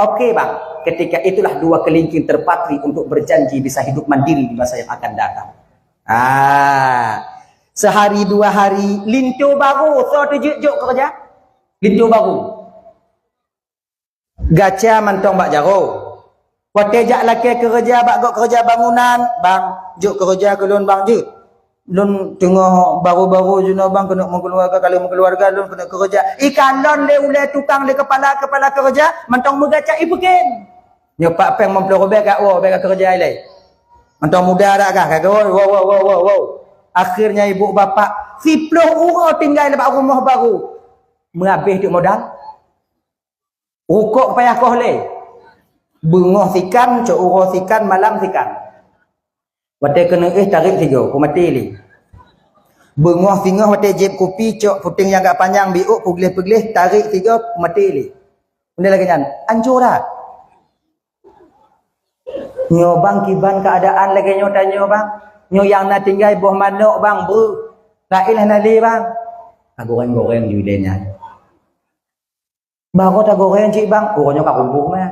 Oke, bang. Ketika itulah dua kelingking terpatri untuk berjanji bisa hidup mandiri di masa yang akan datang. Ah, sehari dua hari, linto baru, soe teujeuet jok keureuja? Linto baru. Gaca mantong bak jaroe. Watée jak lakée keureuja bak gob keureuja bangunan, "Bang, jok keureuja keu lôn, Bang, jeuet. Lôn teungoh baru-baru jinoe, Bang, keuneuk meukeuluwarga, ka lheueh meukeuluwarga lôn keuneuk keureuja." Ikalon lé ulée tukang, lé keupala, keupala keureuja, mantong meugaca ipeuken. Nyoe pat péng limong ploh ribée ka woe, bék ka keureuja ilée. Mantong muda dak kah, ka woe, woe, woe, woe, woe, woe. Akhirnya ibu bapak, siploh uroe tinggai bak rumoh baru. Meuhabéh teuk modal. Rukok payah koh lé. Beungoh sikan, cok uroe sikan, malam sikan. Watée keuneuk éh, tarék sigoe, peumaté lé. Beungoh singoh watée jieb kupi, cok puténg nyang agak panyang, biôk, peugleh-peugleh, tarék sigoe, peumaté lé. Benda lagée nyan, ancô that. Nyoe bang, kiban keuadaan lagée nyoe tanyoe bang. Nyoe nyang na tinggai boh manok bang, breuh. Laén hana lé bang. Ka goreng-goreng ju ilée nyan. Baroe tagoreng cit bang, uroe nyoe ka ruboh mah.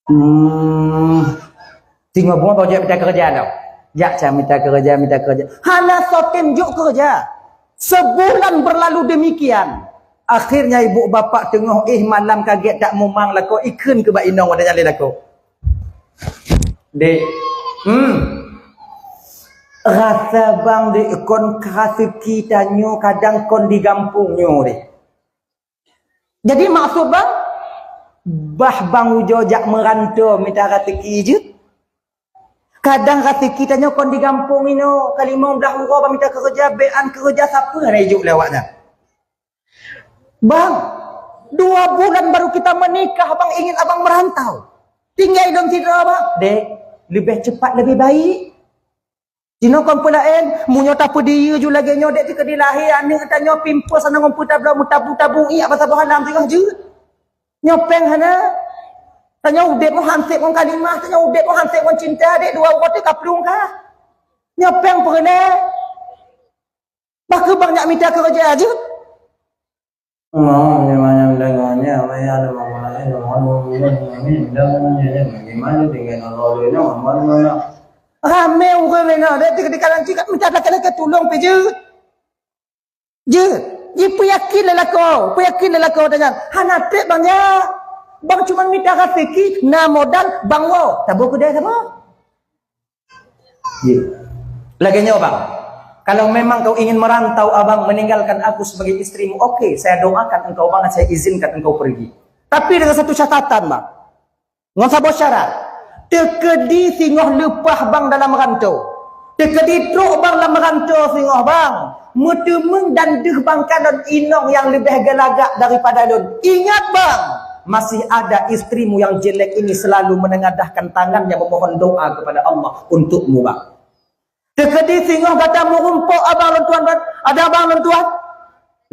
Hmm. Singoh bumoe baru jak mita keureuja tau. Jak cah mita keureuja, mita keureuja. Hana soe tem jok keureuja. Sebulan berlalu demikian. Akhirnya ibu bapak teungoh éh malam kagét tak mumang lakoe, ikheun keu bak inong watée nyan lé lakoe. Dek. Hmm. Rasa bang dek kon raseuki tanyoe kadang kon di gampông nyoe deh. Jadi maksud bang, bah bang ujoe jak meuranto mita raseuki jeuet. Kadang raseuki tanyoe kon di gampông inoe, ka limong blaih uroe bang mita keureuja, bék an keureuja sapeue hana ijok lé awak nyan. Bang, dua bulan baru kita menikah, bang ingin abang merantau. Tinggai lom sidroe, bang. Dek, leubeh cepat leubeh baik. Jinoe kon peulaén, meunyoe tapeudiyeu ju lagée nyoe, dek teukeudi lahé aneuëk tanyoe pimpôh sana ngon peutabloe meutabu-tabu iyak basa boh alam teuh jeuet. Nyoe péng hana. Tanyoe udeb ngon hansép ngon kalimah, tanyoe udeb ngon hansép ngon cinta, dek dua uroe teuh ka plueng ka. Nyoe péng peureulée. Bah keu bang nyak mita keureuja jeuet. Ramé ureuëng laén, dek di kalangan cik mita laki-laki tulông pi jeuet. Jeuet. Jipeuyakin lé lakoe, peuyakin lé lakoe tanyan. Hana treb bang nyak. Bang cuma mita raseuki, na modal, bang woe. Taboh keudai saboh. Ya. Lagée nyoe bang, kalau memang kau ingin merantau abang meninggalkan aku sebagai istrimu, oke, saya doakan engkau banget, saya izinkan engkau pergi. Tapi dengan satu catatan bang, ngon saboh syarat, teukeudi singoh leupah bang dalam ranto, teukeudi trok bang lam ranto singoh bang, meuteumeung dan deuh bang kalon inong nyang leubeh geulagak daripada lôn. Ingat bang, masih ada istrimu yang jelek ini selalu menengadahkan tangannya memohon doa kepada Allah untukmu bang. Teukeudi singoh gata meurumpok abang lôn tuan, ada abang lôn tuan.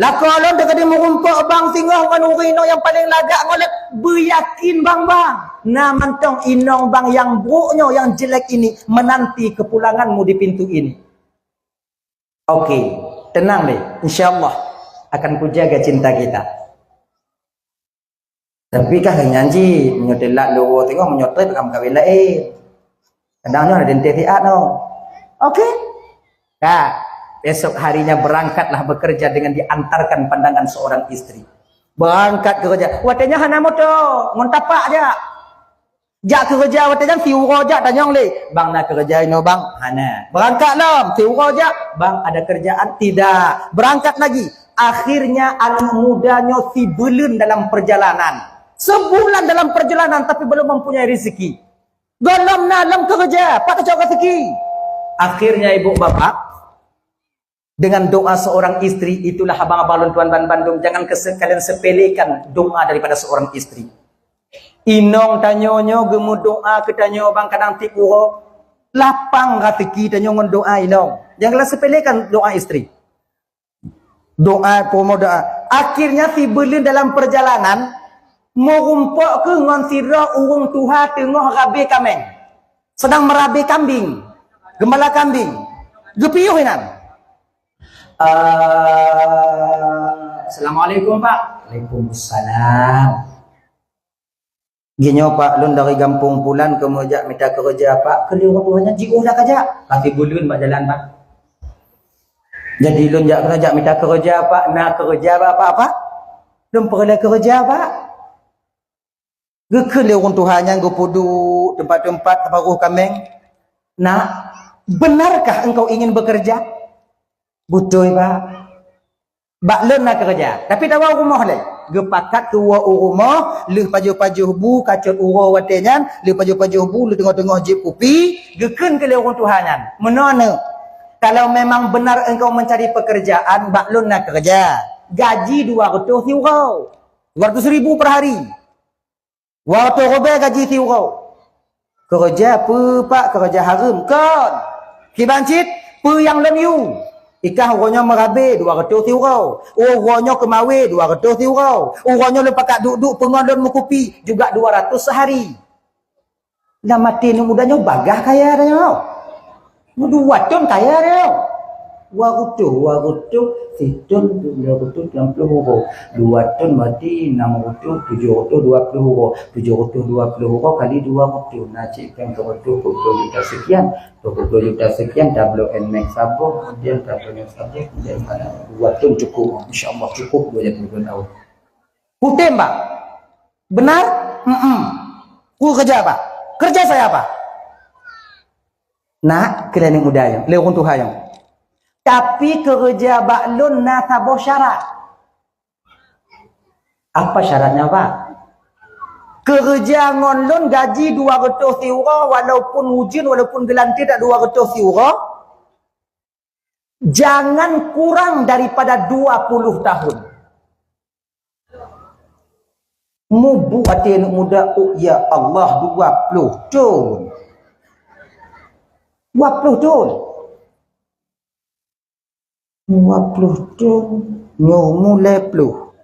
Lakoe lôn teukeudi meurumpok bang singoh ngon ureuëng inong nyang paleng lagak ngon lé, beuyakin bang bang, na mantong inong bang nyang brok nyoe nyang jelek ini menanti kepulanganmu di pintu ini. Oke, tenang deh, insya Allah akan kujaga cinta kita. Tapi kah nyan cit, meunyoe teulat loro teungoh, meunyoe treb ka meukawen laén. Kadang nyoe ada denteh siat nyoe. Oke. Kak, besok harinya berangkatlah bekerja dengan diantarkan pandangan seorang istri. Berangkat kerja. Watée nyan hana moto, ngon tapak jak. Jak keureuja watée nyan siuroe jak tanyong lé, "Bang na keureuja inoe bang?" "Hana." Berangkat lom, siuroe jak, "Bang ada kerjaan?" "Tidak." Berangkat lagi. Akhirnya anak muda nyoe sibuleuen dalam perjalanan. Sebulan dalam perjalanan tapi belum mempunyai rezeki. Gohlom na lom keureuja, pat tacok rezeki. Akhirnya ibu bapak, dengan doa seorang istri, itulah abang-abang lôn tuan ban bandum, jangan kese-, kalian sepelekan doa daripada seorang istri. Inong tanyoe nyoe geumeudoa keu tanyoe bang kadang tiep uroe, lapang raseuki tanyoe ngon doa inong. Jangan kalian sepelekan doa istri. Doa, promo doa. Akhirnya sibuleuen dalam perjalanan, meurumpok keu ngon sidroe ureuëng tuha teungoh rabe kameng. Sedang merabe kambing, gembala kambing. Geupiôh inan. "Eh, assalamualaikum, Pak." "Waalaikumsalam." "Ginyoe, Pak, lôn dari gampông Pulan keumeujak mita keureuja, Pak." "Keu lheueh ureuëng tuha nyan jiôh dak kajak?" "Ka sibuleuen bak jalan, Pak." "Jadi lôn jak keunoe jak mita keureuja, Pak." "Na keureuja, Pak, apa, Pak?" "Lôn peureulée keureuja, Pak." Geukheun lé ureuëng tuha nyan geupeuduek teumpat-teumpat tabaroh kaméng. "Nak, benarkah engkau ingin bekerja?" "Beutôi, Pak." "Bak lôn na keureuja, tapi tawoe u rumoh lé." Geupakat keu woe u rumoh, lheueh pajoh-pajoh bu, kacot uroe watée nyan, lheueh pajoh-pajoh bu, lheueh teungoh-teungoh jieb kupi, geukheun keu lé ureuëng tuha nyan, "Meunoe, Neuk, kalau memang benar engkau mencari pekerjaan, bak lôn na keureuja. Gaji dua reutôh siuroe, dua ratus ribu per hari. Dua reutôh ribèe gaji siuroe." "Keureuja peue, Pak? Keureuja hareuem?" "Kon. Kiban cit, peue nyang lôn yue? Ikah uroe nyoe meurabe, dua reutôh siuroe. Uroe nyoe keumawe, dua reutôh siuroe. Uroe nyoe lôn pakat duek-duek peungon lôn meukupi, juga dua ratus sehari." Lam até aneuk muda nyoe bagaih kaya tanyoe. Dua thon kaya dia. Dua reutôh, dua reutôh, sithon dua reutôh enam puluh uroe. Dua thon berarti enam reutôh, tujoh reutôh dua puluh uroe. Tujoh reutôh dua puluh uroe kali dua reutôh, na cit pèng dua reutôh dua puluh juta sekian. Dua puluh juta sekian, tabloe Nmax saboh, kemudian tabloe Nmax saboh, kemudian mana? Dua thon cukup, insya Allah cukup dua puluh tahun. Kutem, Pak. Benar? Mm-mm. Ku kerja apa? Kerja saya apa? Nak, keu lé aneuk muda nyoe, lé ureuëng tuha nyoe. Tapi keureuja bak lôn na saboh syarat. Apa syaratnya, Pak? Keureuja ngon lôn gaji dua reutôh siuroe, walaupun ujeuen, walaupun geulanteue dak dua reutôh siuroe, jangan kurang daripada dua puluh tahun. Mubuet até aneuk muda, "Oh, ya Allah, dua puluh thon. Dua puluh thon. Dua puluh thon. Nyoe umu lhèe ploh.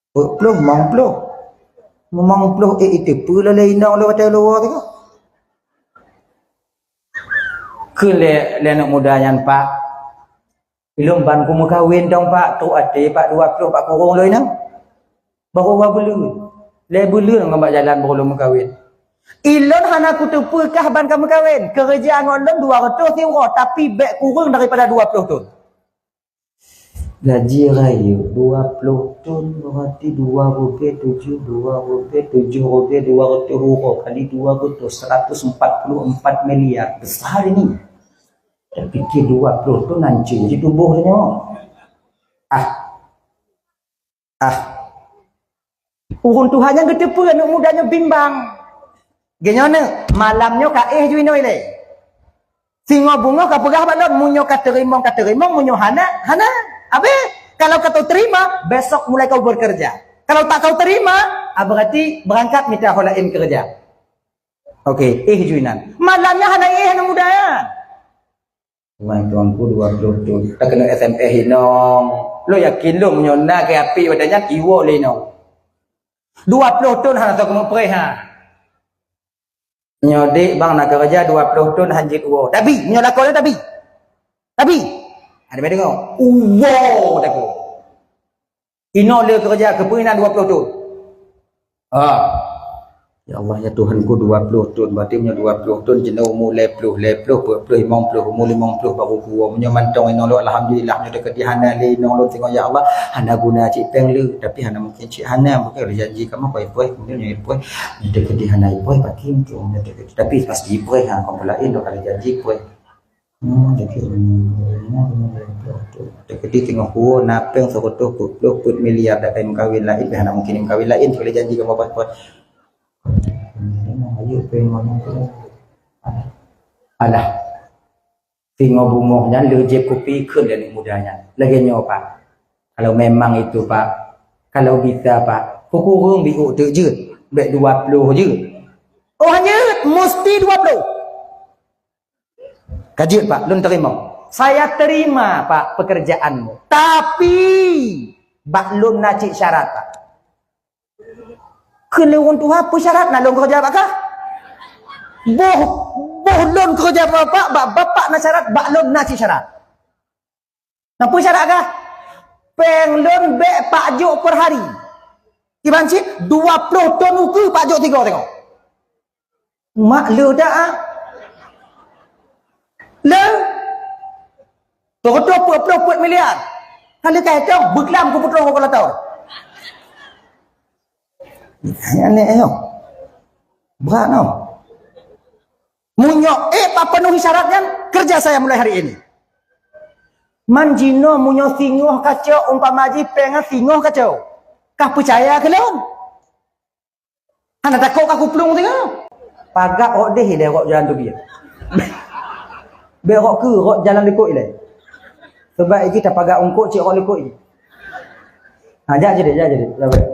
Peuet ploh, limong ploh. Limong ploh, eh, iteupeue lé inong lé watèe luwa teuh." Kheun lé, lé aneuk muda nyan, "Pak, ilôn ban kumeukawen dong, Pak, trok até, Pak, dua ploh, Pak, kurong lôn inong. Baru dua buleuen. Lhèe buleuen ngon bak jalan baru lôn meukawen. Ilôn hana kuteupeue kah ban kameukawen. Keureuja ngon lôn dua reutôh siuroe, tapi bèk kureueng daripada dua ploh thon." Gaji rayeuk dua ploh thon, berarti dua ribèe tujoh, dua ribèe tujoh ribèe dua reutôh uroe kali dua reutôh, seratus empat puluh empat miliar. Besar ini. Tapi keu dua ploh thon hancô jituboh nyoe. Ah. Ah. Ureuëng tuha nyan geuteupeue aneuk muda nyoe bimbang. Geunyoe, "Neuk, malam nyoe ka éh ju inoe lé. Singoh beungoh ka peugah bak lôn, meunyoe ka teurimong, ka teurimong, meunyoe hana, hana. Abéh, kalau ka teuterima, besok mulai kau bekerja. Kalau tak kau terima, ah, berarti berangkat mita ho laén keureuja." Oke, éh ju inan. Malam nyan hana éh aneuk muda nyan. Wah, tuanku dua ploh thon. Takeunong S M S inong. Lôn yakin lôn meunyoe na keu api watèe nyan iwoe lé inong. Dua ploh thon hana soe keuneuk preh ha. Nyoe dek bang na keureuja dua ploh thon hanjeuet woe. Tabi, meunyoe lakoe nyan tabi. Tabi. Ada mai deungoe. Woe takue. Inoe lé keureuja keupeue inan dua ploh thon. Ha. Ya Allah, ya Tuhanku, dua ploh thon. Berarti meunyoe dua ploh thon, jinoe umu lhèe ploh, lhèe ploh, peuet ploh, limong ploh, umu limong ploh baru kuwoe. Meunyoe mantong inong lôn, alhamdulillah, meunyoe teukeudi hana lé inong lôn singoh, ya Allah, hana guna cit pèng lé, tapi hana mungkin cit hana, mungkin ada janji kamoe keu ipoh, kemudian nyoe ipoh, meunyoe teukeudi hana ipoh, paki mungkin meunyoe teukeudi. Tapi pasti ipoh, ha, kamoe laén lôn ada janji ipoh. Hmm, jadi, hmm, jadi teungoh kuwoe na pèng seureutôh peuet ploh peuet miliar, dak kai meukawen laén, pih hana mungkin meukawen laén, kecuali janji keu bapak-bapak. Ayo pèng mana tu? Alah. Alah. Singoh beungoh nyan lheueh jieb kupi kheun lé aneuk muda nyan. Lagèe nyoe, Pak. Kalau memang itu, Pak. Kalau bisa, Pak. Peukureueng biôk teuk jeuet. Bèk dua ploh jeuet. Oh, hana jeuet. Musti dua ploh. Ka jeuet, Pak, lôn teurimong. Saya terima, Pak, pekerjaanmu. Tapi, bak lôn na cit syarat, Pak. Kheun lé ureueng tuha, peue syarat na lôn keureuja bak kah? Boh, boh lôn keureuja bak bapak, bak bapak na syarat, bak lôn na cit syarat. Na peue syarat kah? Pèng lôn bèk pak jok per hari. Kiban cit dua ploh thon ukeue pak jok tiga tengok. Mak le dak ah. Le. Peureutôh peuet ploh peuet miliar. Ka lheueh ka hetong, beuklam ku peutroh keu lato. Aneh nyoe. Bukan, no. Meunyoe ék penuhi syarat nyan, kerja saya mulai hari ini. Man jinoe meunyoe singoh kacok, umpama jih péng singoh kacok. Kah peucaya keu lôn? Hana takot kah kuplueng singoh? Pagak rot deh ilée rot jalan teubiet. Bék rot keu rot jalan likot ilée. Sebab iji tapagak ungkot cit rot likot iji. Ha, jak jadi, jak jadi.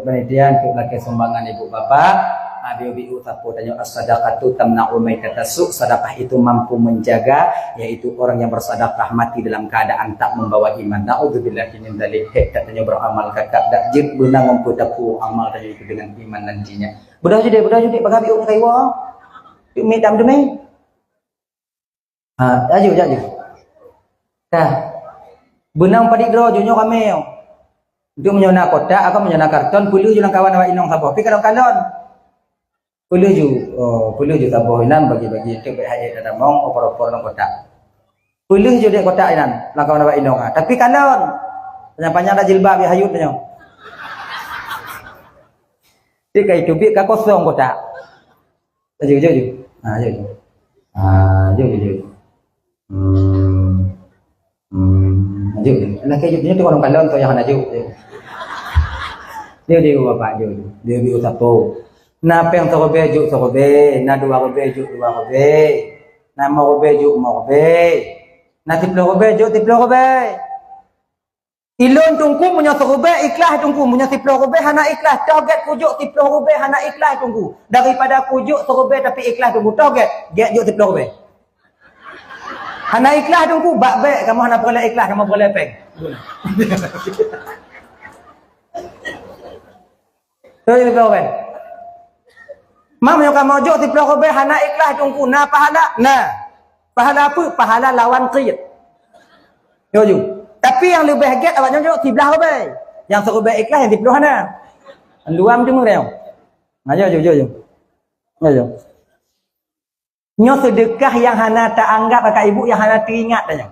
Panitia untuk lakée sumbangan ibu bapak. Ha, biu-biu sapo tanyoe, as-sadaqatu tamna'u maitatas su', sedekah itu mampu menjaga, yaitu orang yang bersedekah mati dalam keadaan tak membawa iman. Naudzubillahi min dzalik. Hek tak tanyoe beramal kakak dak jeuet beunang mempeutapu amal tanyoe itu dengan iman dan jinya. Beudôh judek, beudôh judek, bagabi ureuëng kaiwa. Yuk mit dam demi. Ha, laju, laju. Ka. Beunang padit droe ju nyoe ramé. Untuk meunyoe na kotak, atau meunyoe na karton, peuleueh ju lam kawan awak inong saboh. Pi kalon-kalon. Peuleueh ju, oh, peuleueh ju saboh inan bagi-bagi untuk bék hai tamong, opor-opor lam kotak. Peuleueh ju dek kotak inan, lam kawan awak inong. Ha, tapi kalon. Panyang-panyang dah jilbab, ya hayut nyoe. Pi ka itu, pi ka kosong kotak. Laju, laju, laju. Ha, laju, laju. Ha, laju, laju. Hmm. Hmm. Laju, laju. Lakée laju, laju, tengok dalam kalon tu nyang hana laju, laju. Laju, laju, bapak, laju, laju. Laju, laju, sapo. Na péng siribèe, jok siribèe. Na dua ribèe, jok dua ribèe. Na limong ribèe, jok limong ribèe. Na siplôh ribèe, jok siplôh ribèe. Ilôn Teungku meunyoe siribèe ikhlas Teungku, meunyoe siplôh ribèe hana ikhlas, toh gét kujok siplôh ribèe hana ikhlas Teungku. Daripada kujok siribèe tapi ikhlas Teungku, toh gét, gét jok siplôh ribèe. Hana ikhlas Teungku, bak bék kamoe hana peureulèe ikhlas, kamoe peureulèe péng. Betul, betul, kan? Mam, nyang kamoe jok siplôh ribèe hana ikhlas Teungku, na pahala? Na. Pahala apa? Pahala lawan qit. Yo, ju. Tapi nyang leubeh gét awak nyoe jok siblaih ribèe. Nyang siribèe ikhlas, nyang siplôh hana. Luam tu meureu. Nah, yo, yo, yo, yo. Yo, yo. Nyoe seudeukah nyang hana taanggab kakak ibu, nyang hana teuingat tanyoe.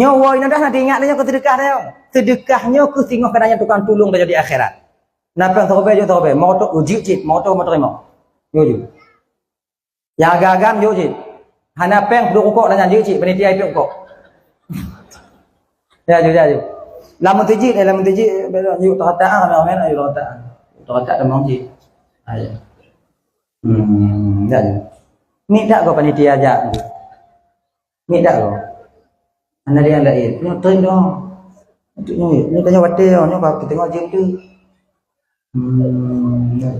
Nyoe woe inoe dah hana teuingat tanyoe keu seudeukah tanyoe. Seudeukah nyoe keu singoh keu tanyoe tukang tulông tanyoe di akhirat. Na péng siribèe jok siribèe, meurutok jeuet cit, meurutok meuteurimong. Yo, ju. Nyang agam-agam jok cit. Hana péng peuduek rukok tanyoe jeuet cit, panitia ipeuduek rukok. Ya, ju, ya, ju. Lam meuseujid, eh, lam meuseujid, yuk teukatak, ah, ramé-ramé, yuk teukatak. Teukatak tamong cit. Ha, ya. Hmm, dak je. Ni dak kau panitia jak tu. Ni dak kau. Anak dia lain. Ni tren dong. Untuk ni, ni tanya watai dong, ni kau tengok je tu. Hmm, ya.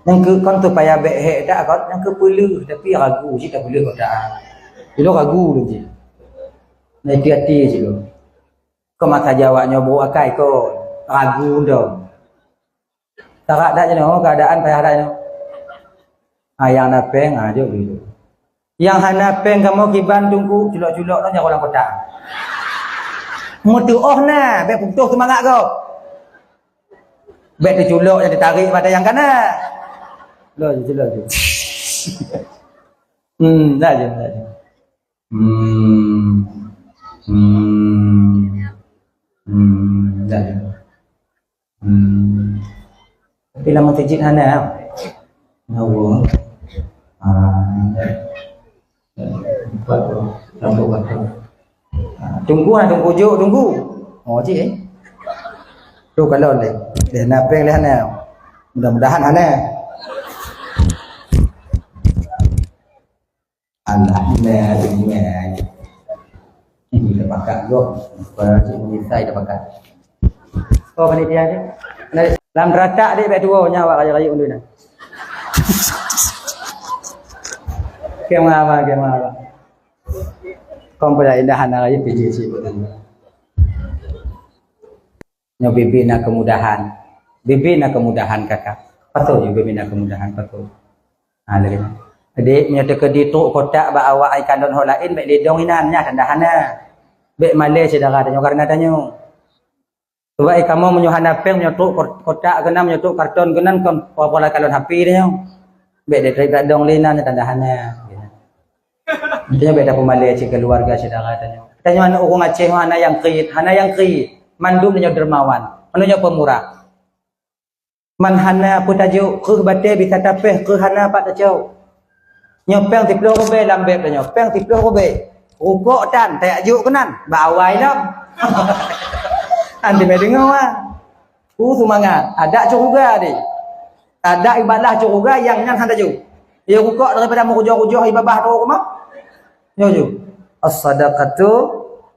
Nyang keu kon tu payah bèk hek dak kau, nyang keu peuleuh tapi ragu cit tak peuleuh kau dak. Ilo ragu tu je. Nah, hati-hati je lo. Kau masa Jawa nyoe buruk akai kau ragu dong. Tarak dak jinoe, keadaan payah dak jinoe. Ha, nyang na péng, ha, jok dulu. Nyang hana péng kamoe kiban Teungku, culok-culok nyoe jaroe lam kotak. Meutuoh na, bèk putôh seumangat gob. Bèk teuculok nyang teutarek pada nyang kana. Lo, culok tu. Hmm, dah je, dah je. Hmm. Hmm. Hmm, dah je. Hmm. Tapi lam meuseujid hana. Nyawa. Ah. Empat tu. Rambut batu. Ah, Teungku, ah, Teungku jok, Teungku. Oh, cik, eh. Tu kalau leh. Leh na péng leh hana. Mudah-mudahan hana. Alah, nah, dengar. Ini dah pakat gob. Para cik menyisai dah pakat. Oh, panitia ni. Nah, lam teratak dek bèk tuwo nyawa raya-raya undui nah. Kema, kema. Kau pun indah anak raya P J C betul. Nyoe bibi na kemudahan. Bibi na kemudahan kakak. Patut ju bibi na kemudahan, patut. Ha, lagèe nyan. Jadi, meunyoe teukeudi trok kotak bak awak ai kalon ho laén, bèk lidong inan, nyan tanda hana. Bèk malèe syedara tanyoe kareuna tanyoe. Sebab ai kamoe meunyoe hana péng, meunyoe trok kot-, kotak keunan, meunyoe trok karton keunan, kon pola-pola kalon H P tanyoe. Bèk ditarék ladong lé inan, nyan tanda hana. Intinya bèk tapeumalèe cit keuluwarga syedara tanyoe. Tanyoe aneuk ureueng Aceh hana nyang kriet, hana nyang kriet. Mandum tanyoe dermawan, mandum tanyoe pemurah. Man hana peue tajok, kreueh batèe bisa tapéh, kreueh hana pat tacok. Nyoe péng siploh rubée lam beb tanyoe, péng siploh rubée. Rukok tan, tajak jok keunan, bak awai lom. Anti meudeungoe ah. Ku seumangat, adak syeuruga deh. Adak ibadah syeuruga nyang nyan hana jok. Ya rukok daripada meurujoh-rujoh ibadah tu rumah. Nyoe ju. As-sadaqatu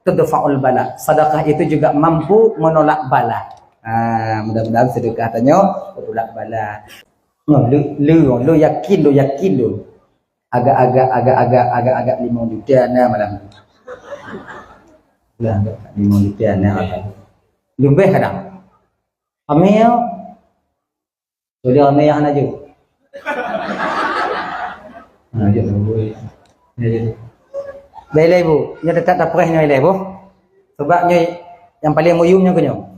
tudfa'ul bala. Sedekah itu juga mampu menolak bala. Ha, mudah-mudahan sedekah tanyoe menolak bala. Nyoe, lé, lé, lé yakin, lé yakin lé. Agak-agak, agak-agak, agak-agak limong juta na malam tu. Lah, agak limong juta na malam tu. Leubeh kadang. Amel. Boleh amel yang hana ju. Nah, je tu. Ya, je tu. Baiklah, Ibu. Nyoe tetap dapreh nyoe, Ibu. Sebab nyoe yang paling muyum nyoe keunyoe.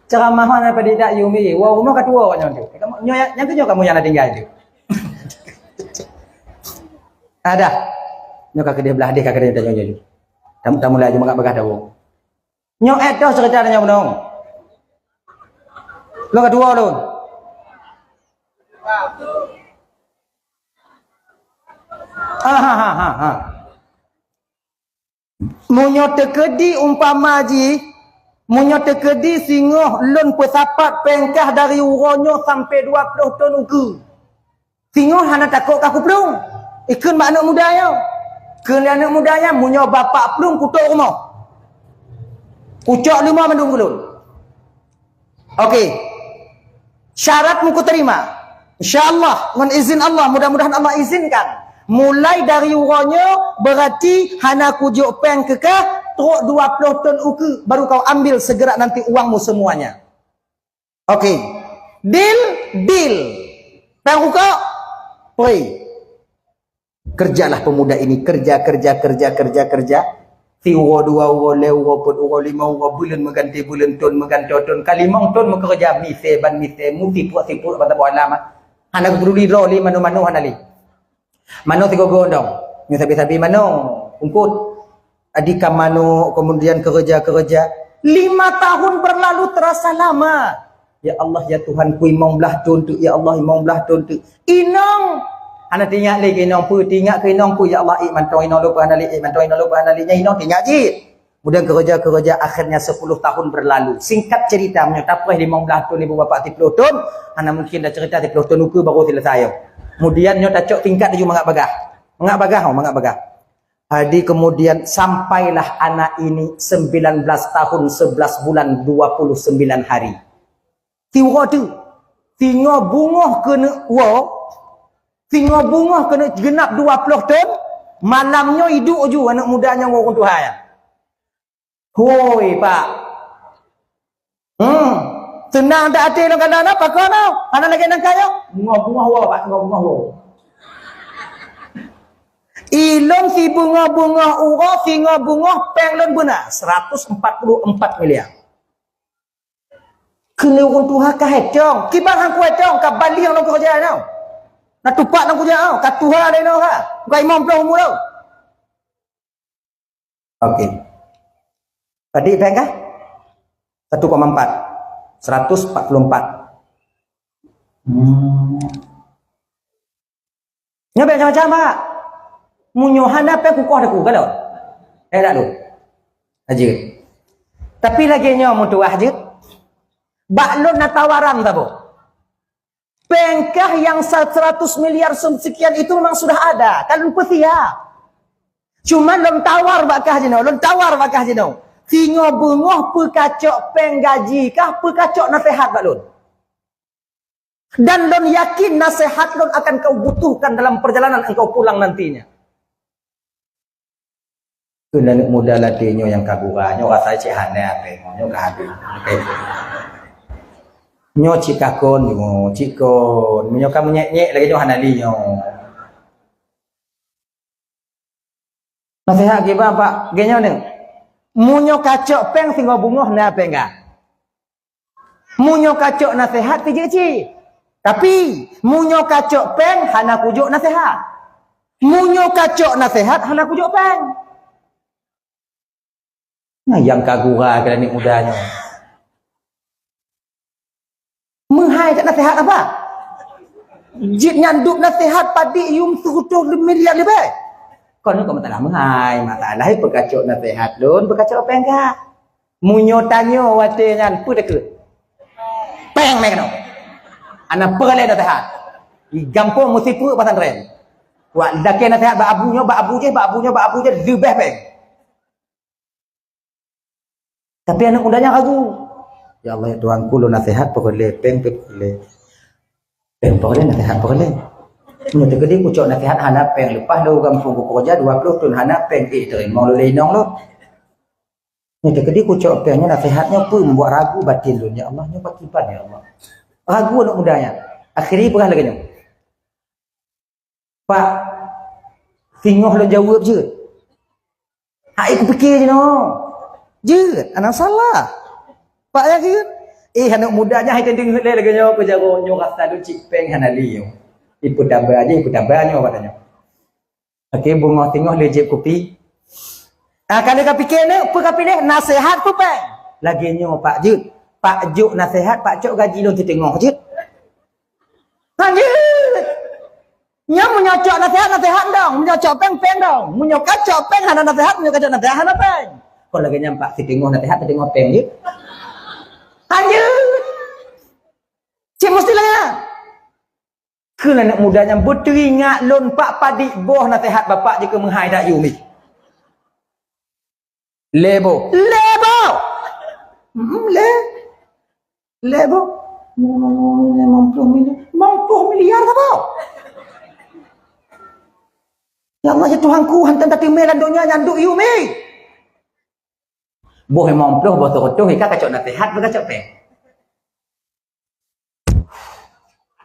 Ceramah mana pada tidak yumi. Wah, rumah ketua awak nyoe tu. Kamu, nyoe, yang tu nyoe kamu yang nak tinggal tu. Ada. Nyoe ka keudeh belah deh, ka keudeh tanya nyoe. Tamu, tamu laju mangak bagah tahu. Nyoe eh toh cerita nyoe bunoe. Lôn ketua lôn. Ha, ha, ha, ha, ha. Meunyoe teukeudi umpama jih, meunyoe teukeudi singoh lôn peusapat péng kah dari uroe nyoe sampai dua ploh thon ukeue. Singoh hana takot kah kuplueng. Ikheun bak aneuk muda nyoe. Kheun lé aneuk muda nyan, meunyoe bapak plueng kutok rumoh. Kucok leumo mandum ulôn. Okey. Syarat meukuterima. Insya Allah, ngon izin Allah, mudah-mudahan Allah izinkan. Mulai dari uroe nyoe, berarti hana kujok péng keu kah, trok dua ploh thon ukeue, baru kau ambil segera nanti uangmu semuanya. Okey. Deal, deal. Péng rukok, free. Kerjalah pemuda ini, kerja, kerja, kerja, kerja, kerja. Siuroe, dua uroe, lhée uroe, peuet uroe, limong uroe, buleuen meuganti buleuen, thon meuganti thon, ka limong thon meukeureuja, misée ban misée, musipeuet sipeuet bak saboh alam. Hana geupeuduek droe lé manoe-manoe hana lé. Manoe sigoe-goe dong, nyoe sabe-sabe manoe, ungkot. Adi ka manoe, kemudian keureuja-keureuja. Lima tahun berlalu terasa lama. Ya Allah, ya Tuhan ku, limong blaih thon teuk, ya Allah, limong blaih thon teuk. Inong! Hana teuingat lé keu inong peue, teuingat keu inong peue, ya Allah, ék mantong inong lôn peue hana lé, ék mantong inong lôn peue hana lé, nyan inong teuingat cit. Kemudian keureuja-keureuja, akhirnya sepuluh tahun berlalu. Singkat cerita, meunyoe tapreh limong blaih thon, ibu bapak siploh thon, hana mungkin dah cerita siploh thon ukeue baru selesai. Kemudian nyoe tacok tingkat laju mangak bagah. Mangak bagah, oh, mangak bagah. Jadi kemudian sampailah anak ini sembilan belas tahun, sebelas bulan, dua puluh sembilan hari. Siuroe teuk, singoh beungoh keuneuk woe, singoh beungoh keuneuk geunap dua ploh thon, malam nyoe iduek ju aneuk muda nyan ngon ureueng tuha nyan. Hoi, Pak. Hmm. Seunang that até lôn keu na, pakon na? Hana lagée nangka nyoe? Beungoh-beungoh woe, Pak, beungoh-beungoh woe. Ilôn sibeungoh-beungoh uroe, singoh beungoh péng lôn beuna, seratus empat puluh empat miliar. Keuneuk ureueng tuha ka hetong, kiban han kuetong, ka balieng lôn keureuja nyoe. Na tupat lôn keureuja nyoe, ka tuha lé nyoe ha. Bukan limong ploh umu lôn. Okey. Tadi péng kah? Satu koma empat. Seratus empat puluh empat. Hmm. Nyoe macam-macam, Pak. Meunyoe hana péng kukoh teungku, kalon. Eh, tak lu. Aja. Tapi lagée nyoe meutuah jeuet. Bak lôn na tawaran saboh. Péng kah nyang sa-, seratus miliar sekian itu memang sudah ada, kan lôn peusiap. Cuma lôn tawar bak kah jinoe, lôn tawar bak kah jinoe. Singoh beungoh peukacok péng gaji kah, peukacok naseuhat bak lôn. Dan lôn yakin naseuhat lôn akan kau butuhkan dalam perjalanan engkau pulang nantinya. Keu aneuk muda ladée nyoe nyang ka gura, nyoe rasa cit hana péng, nyoe ka habéh. Nyoe cit ka kon, nyoe cit kon. Meunyoe ka meunyék-nyék lagée nyoe hana lé nyoe. Naseuhat kiban bak geuh nyoe neuh. Meunyoe kacok péng singoh beungoh na péng ka. Meunyoe kacok naseuhat teujeuet cit. Tapi, meunyoe kacok péng hana kujok naseuhat. Meunyoe kacok naseuhat hana kujok péng. Nah, nyang ka gura keu aneuk muda nyoe. Meuhai kat naseuhat apa? Jih nyan dub naseuhat padit yum sireutoh miliar leubeh. Kon keu masalah meuhai, masalah peukacok naseuhat lôn, peukacok péng kah. Meunyoe tanyoe watée nyan, peue takheun? Péng mé keunoe. Hana peureulée naseuhat. Di gampông meusipeue pesantren. Wak lakée naseuhat bak abu nyoe, bak abu jih, bak abu nyoe, bak abu jih, leubeh péng. Tapi aneuk muda nyan ragu. "Ya Allah, ya Tuhanku, lôn naseuhat peureulée, péng peureulée." Péng peureulée, naseuhat peureulée. Nyoe teukeudi kucok naseuhat hana péng, leupah lôn gampông kukeureuja dua ploh thon hana péng, eh, teurimong lôn lé inong lôn. Nyoe teukeudi kucok péng nyoe naseuhat nyoe peue, membuat ragu batin lôn, "Ya Allah, nyoe pakriban, ya Allah?" Ragu aneuk muda nyan. Akhirnya peugah lagée nyoe. "Pak, singoh lôn jaweueb jeuet." "Hai kupike jinoe." "Jeuet, hana salah." Pak yakin? Eh, aneuk muda nyan hai teudeungoe lé lagée nyoe, keu jaroe nyoe rasa lôn cit péng hana lé nyoe. Ipeutaba jih, ipeutaba nyoe, kata nyoe. Oke, beungoh teungoh lé jieb kupi. Ah, ka lheueh ka pike nyoe, peue ka piléh? Naseuhat peue péng? Lagée nyoe, Pak, jeuet. Pak jok naseuhat, Pak cok gaji lôn siteungoh jeuet. Ha, jeuet. Nyan meunyoe cok naseuhat, naseuhat dong. Meunyoe cok péng, péng dong. Meunyoe ka cok péng, hana naseuhat. Meunyoe ka cok naseuhat, hana péng. Kon lagée nyan, Pak, siteungoh naseuhat, siteungoh péng jeuet. Ha, jeuet. Cit meusti lagée nyan. Kheun aneuk muda nyan, "Beuteuingat lôn, Pak, padit boh naseuhat Bapak jih keu meuhai that yum." Lé boh. Lé boh. Hmm, lé. Lé boh. Limong ploh miliar. Limong ploh miliar saboh. Ya Allah, ya Tuhanku, hantom tateumé lam donya nyan duek yum. Boh limong ploh, boh sireutoh, ka kacok naseuhat, ka kacok péng.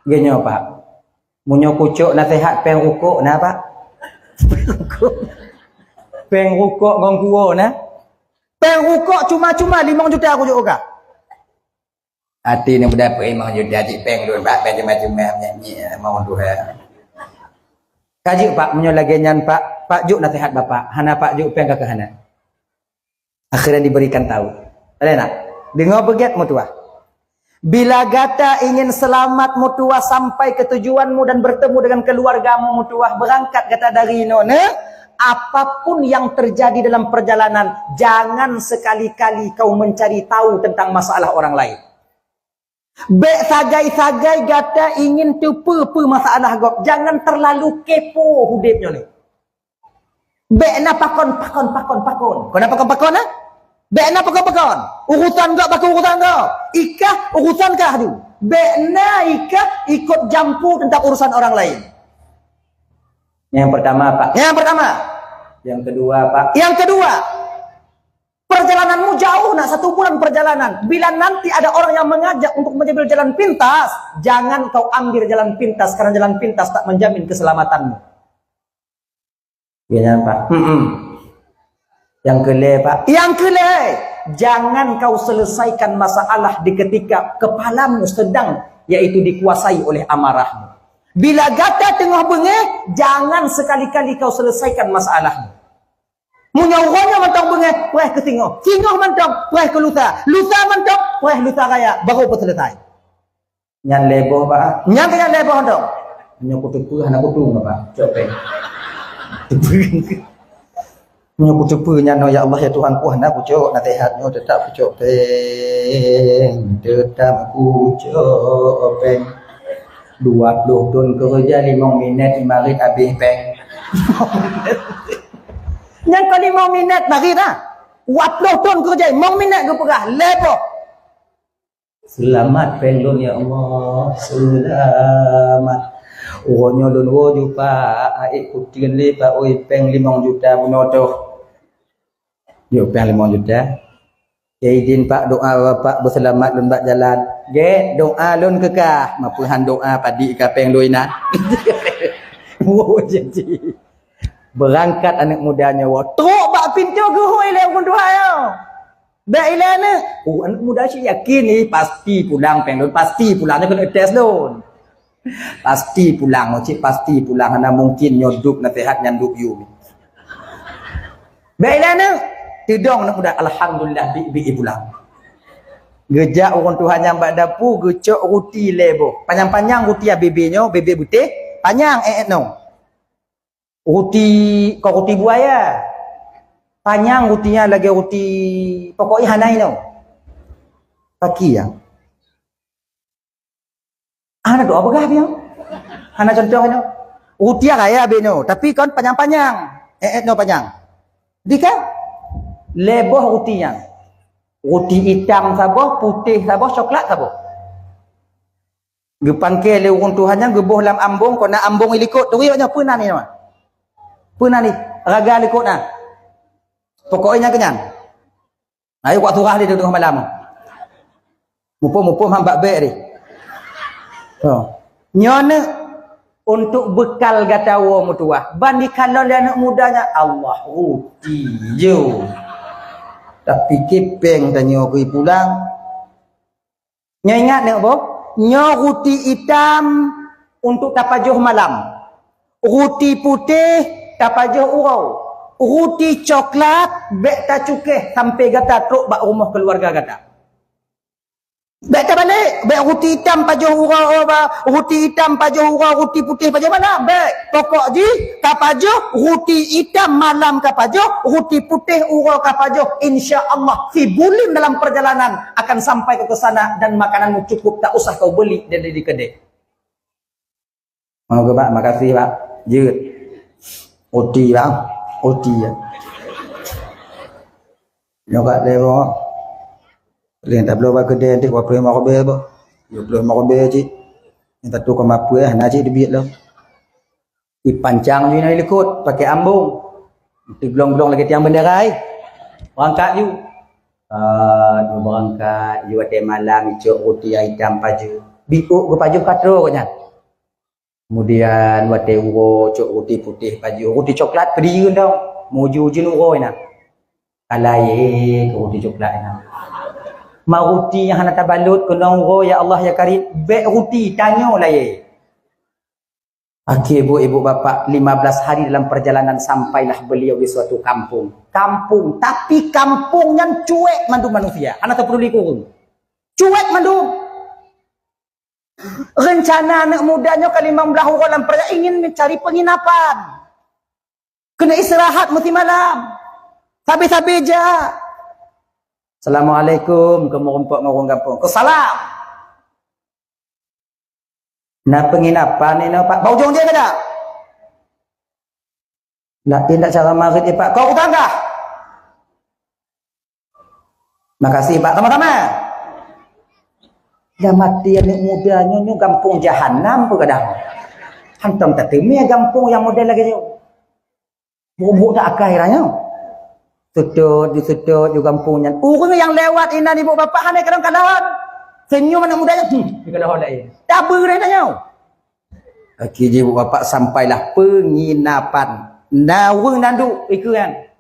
Geuh nyoe, Pak. Meunyoe kucok naseuhat péng rukok na, Pak? Péng rukok ngon kuwoe na? Péng rukok cuma-cuma limong juta kujok u kah. Até ni beuda péng limong juta cit péng lôn, Pak, péng cuma-cuma nyan, nyan, limong juta. Ka jeuet, Pak, meunyoe lagée nyan, Pak, Pak jok naseuhat Bapak, hana Pak jok péng ka keuh hana. Akhirnya diberikan tahu. Ada nak? Dengar beget mutuah. Bila gata ingin selamat mutuah sampai ke tujuanmu dan bertemu dengan keluargamu mutuah, berangkat gata dari nona, apapun yang terjadi dalam perjalanan, jangan sekali-kali kau mencari tahu tentang masalah orang lain. Bék sagai-sagai gata ingin teupeue-peue masalah gob. Jangan terlalu kepo udeb nyoe ni. Bék na pakon, pakon, pakon, pakon. Kon na pakon-pakon, eh? Bék na pakon-pakon. Urusan gob bak urusan gob. Ikah urusan kah tu. Bék na ikah ikot jampu tentang urusan orang lain. Yang pertama, Pak. Yang pertama. Yang kedua, Pak. Yang kedua. Perjalananmu jauh nak, satu bulan perjalanan. Bila nanti ada orang yang mengajak untuk mengambil jalan pintas, jangan kau ambil jalan pintas, karena jalan pintas tak menjamin keselamatanmu. Ya, ya, Pak. Mm-mm. Yang kelé, Pak. Yang kelé, jangan kau selesaikan masalah di ketika kepalamu sedang, yaitu dikuasai oleh amarahmu. Bila gata tengah bengeh, jangan sekali-kali kau selesaikan masalahmu. Meunyoe uroe nyoe mantong beungéh, preh keu singoh. Singoh mantong, preh keu lusa. Lusa mantong, preh lusa raya. Baru peuseuleusoe. Nyan lhèe boh, Pak. Nyan keuh nyan lhèe boh mantong. Nyoe kuteupeue hana kutu, Pak. Cok péng. Nyoe kuteupeue nyan, ya Allah, ya Tuhanku, hana kucok naseuhat nyoe, teutap kucok péng. Teutap kucok péng. Dua ploh thon keureuja, limong minèt imarit abéh péng. Nyang ka limong minèt marit ah. Dua ploh thon keureuja, limong minèt geupeugah, lhèe boh. Seulamat péng lôn, ya Allah, seulamat. Uroe nyoe lôn woe ju Pak, aék kuteun lé Pak, oi, péng limong juta bunoe toh. Yuk, péng limong juta. Ya idin Pak, doa Bapak beuseulamat lôn bak jalan. Gét, doa lôn keu kah. Mapeuhan doa padi ka péng lôn inan. Woe janji. Beurangkat aneuk muda nyoe woe. Trok bak pintoe geuhôi lé ureueng tuha nyoe. Bèk ilèe aneuk. Oh, aneuk muda cit yakin ni pasti pulang péng lôn, pasti pulang nyoe keuneuk tes lôn. Pasti pulang, cit pasti pulang. Hana mungkin nyoe duek naseuhat nyan duek yum. Bèk ilèe aneuk. Teudong aneuk muda, alhamdulillah, biek-biek pulang. Geujak ureuëng tuha nyan bak dapu, geucok ruti lhée boh. Panyang-panyang ruti abéh-béh nyoe, béh-béh beutéh, panyang ék-ék nyoe. Ruti, kon ruti buaya. Panyang ruti nyan lagée ruti, pokoknya hana inoe. Pakri nyan. Hana doa peugah piang. Hana contoh inoe. Ruti raya abéh nyoe, tapi kon panyang-panyang. Ék-ék nyoe panyang. Di kan? Lhée boh ruti nyan. Ruti itam saboh, putéh saboh, coklat saboh. Geupangke lé ureuëng tuha nyan geuboh lam ambong, kona ambong ilikot. Turi awak nyan peue nan ni nama? Peue nan ni? Raga likot na. Pokoknya nyan keuh nyan. Ayo kuat surah dia tengah malam. Muphom-muphom hamba bék deh. Ha. Nyoe neuk untuk bekal gata woe meutuwah. Ban dikalon lé aneuk muda nyan, Allah, ruti je. Tapi kipeng tanyoe kui pulang. Nyoe ingat neuk boh, nyoe ruti itam untuk tapajoh malam. Ruti putéh tapajoh uroe. Ruti coklat bék tacukéh sampai gata trok bak rumoh keuluwarga gata. Bék tabalek, bék ruti itam pajoh uroe, ba, ruti itam pajoh uroe, ruti putéh pajoh malam. Bék. Pokok jih, kapajoh, ruti itam malam kapajoh, ruti putéh uroe kapajoh. Insya Allah, si buleuen dalam perjalanan akan sampai kau ke sana dan makananmu cukup, tak usah kau beli dari, dari kedai. Mau ke, Pak? Makasih, Pak. Jeuet. Oti, Pak. Oti, ya. Nyoe ka lewat. Lain tabloe bak keudè, nanti dua puluh lima ribèe, boh. Dua puluh lima ribèe cit. Nyang satu koma peuet, hana cit teubiet lom. Ipancang ju inoe likot, pakai ambong. Teuglong-glong lagèe tiang bendera, eh. Berangkat ju. Ah, ju berangkat, ju watèe malam, icok ruti itam pajoh. Biôk geupajoh ka troh gobnyan. Kemudian watèe uroe cok ruti putéh pajoh, ruti coklat peudiyeueng dong. Meuju-uju uroe na. Ka layèe keu ruti coklat na. Ma ruti nyang hana tabalot keunong uroe, ya Allah ya Karim, bèk ruti tanyoe layèe. Akhé bu ibu bapak, lima belas hari dalam perjalanan sampailah beliau di suatu kampung. Kampung, tapi kampung nyan cuek mandum manusia, hana tapeduli kureueng. Cuek mandum. Rencana aneuk muda nyoe ka limong blaih uroe lam perjalanan ingin mencari penginapan. Keuneuk istirahat meusi malam. Sabe-sabe jak. Assalamualaikum, keu meurumpok ngon ureueng gampông. Keu salam. Na penginapan inoe, Pak? Bak ujong jih ka dak? Laén dak cara marit, eh, Pak. Kau utang kah? Makasih, Pak. Sama-sama. Dah mati aneuk muda nyoe, nyoe gampông jahanam peugadang. Hantom tateumé gampông nyang model lagèe nyoe. Bubuk tak akai raya. Seutôt, diseutôt, di gampông nyan. Ureueng nyang lewat inan ibu bapak hana kalon-kalon. Senyum aneuk muda nyan, hmm, dikalon laén. Tabeureh tanyoe. Akhé jih ibu bapak sampailah penginapan. Na ureueng nan duek ikeue nyan.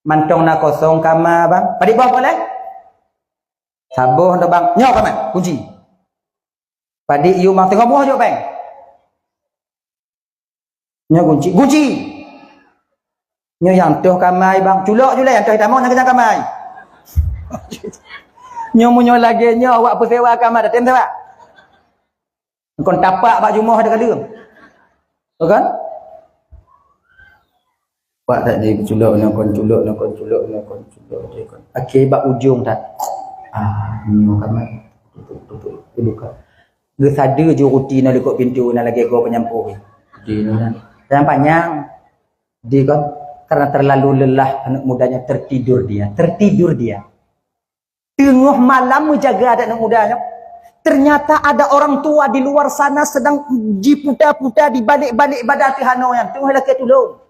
Mantong na kosong kama, bang. Padit boh boleh? Saboh dah, bang. Nyoe kama, kunci. Padit yue mang teungoh boh jok, bang. Nyoe gunci, gunci! Nyoe nyang toh kamai, bang. Culok ju lé, nyang toh itamong nyang keujang kamai. Nyoe meunyoe lagèe nyoe, awak peusewa kamai, dah tem sewa. Kon tapak bak jumoh ada kala. Betul kan? Pak tak jadi culok, nyoe kon culok, nyoe kon culok, nyoe kon culok, nyoe kon. Akhé bak ujong that. Ah, nyoe kamai. Tutup, tutup, dibuka. Geusadeue ju ruti nyoe likot pintoe na lagèe goe peunyampôh. Di nyoe na. Panyang-panyang. Di kon, karena terlalu lelah anak mudanya, tertidur dia, tertidur dia. Teungoh malam meujaga adat anak mudanya. Ternyata ada orang tua di luar sana sedang jiputa-puta di balik-balik badan teuh hana nyan. Teungoh lakèe tulông.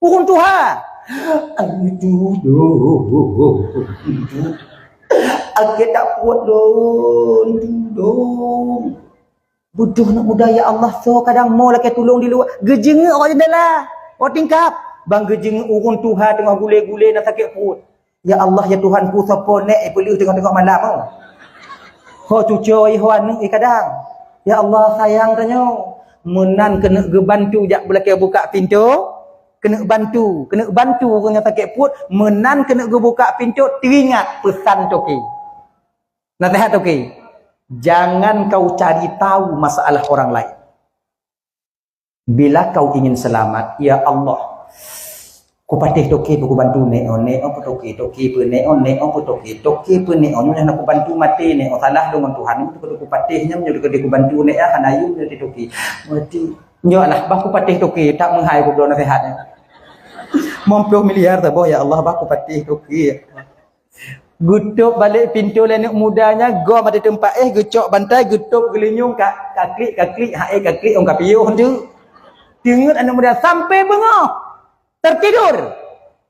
Ureueng tuha. Aduh, aduh. Akhé tak kuat lôn, lôn. Beudôh aneuk muda, ya Allah, soe kadang mo lakèe tulông di luwa. Geujeungeuk awak jendela, awak tingkap. Bang geujeungeuk ureueng tuha teungoh gulé-gulé na sakét pruet. Ya Allah, ya Tuhanku, soe po nèk, eh, peuleueh teungoh-teungoh malam, oh. Ho cucoe, ho aneuk, eh, kadang. Ya Allah, sayang tanyoe. Meunan keuneuk geubantu jak beulakèe bukak pintoe, keuneuk bantu, keuneuk bantu ureueng nyang sakét pruet, meunan keuneuk geubukak pintoe, teuingat peusan toke. Naseuhat toke, jangan kau cari tahu masalah orang lain. Bila kau ingin selamat, "Ya Allah, kupatéh toke peukubantu nek oh, nek oh peutoke, toke peunek oh, nek oh peutoke, toke peunek oh, nyoe hana kubantu maté nek oh, salah lôn ngon Tuhan, nyoe kupatéh nyoe, nyoe kubantu nek ah, hana yum nyoe toke." Mati. Nyoe lah, bah kupatéh toke, tak meuhai kubloe naseuhat nyoe. Meumploh miliar saboh, "Ya Allah, bah kupatéh toke." Geutôp balek pintoe lé aneuk muda nyan, gom ateueh teumpat éh, geucok bantai, geutôp geulinyueng ka, ka klik, ka klik, ha éh ka klik, ôn ka piôh tu. Teungeut aneuk muda sampai beungoh, tertidur.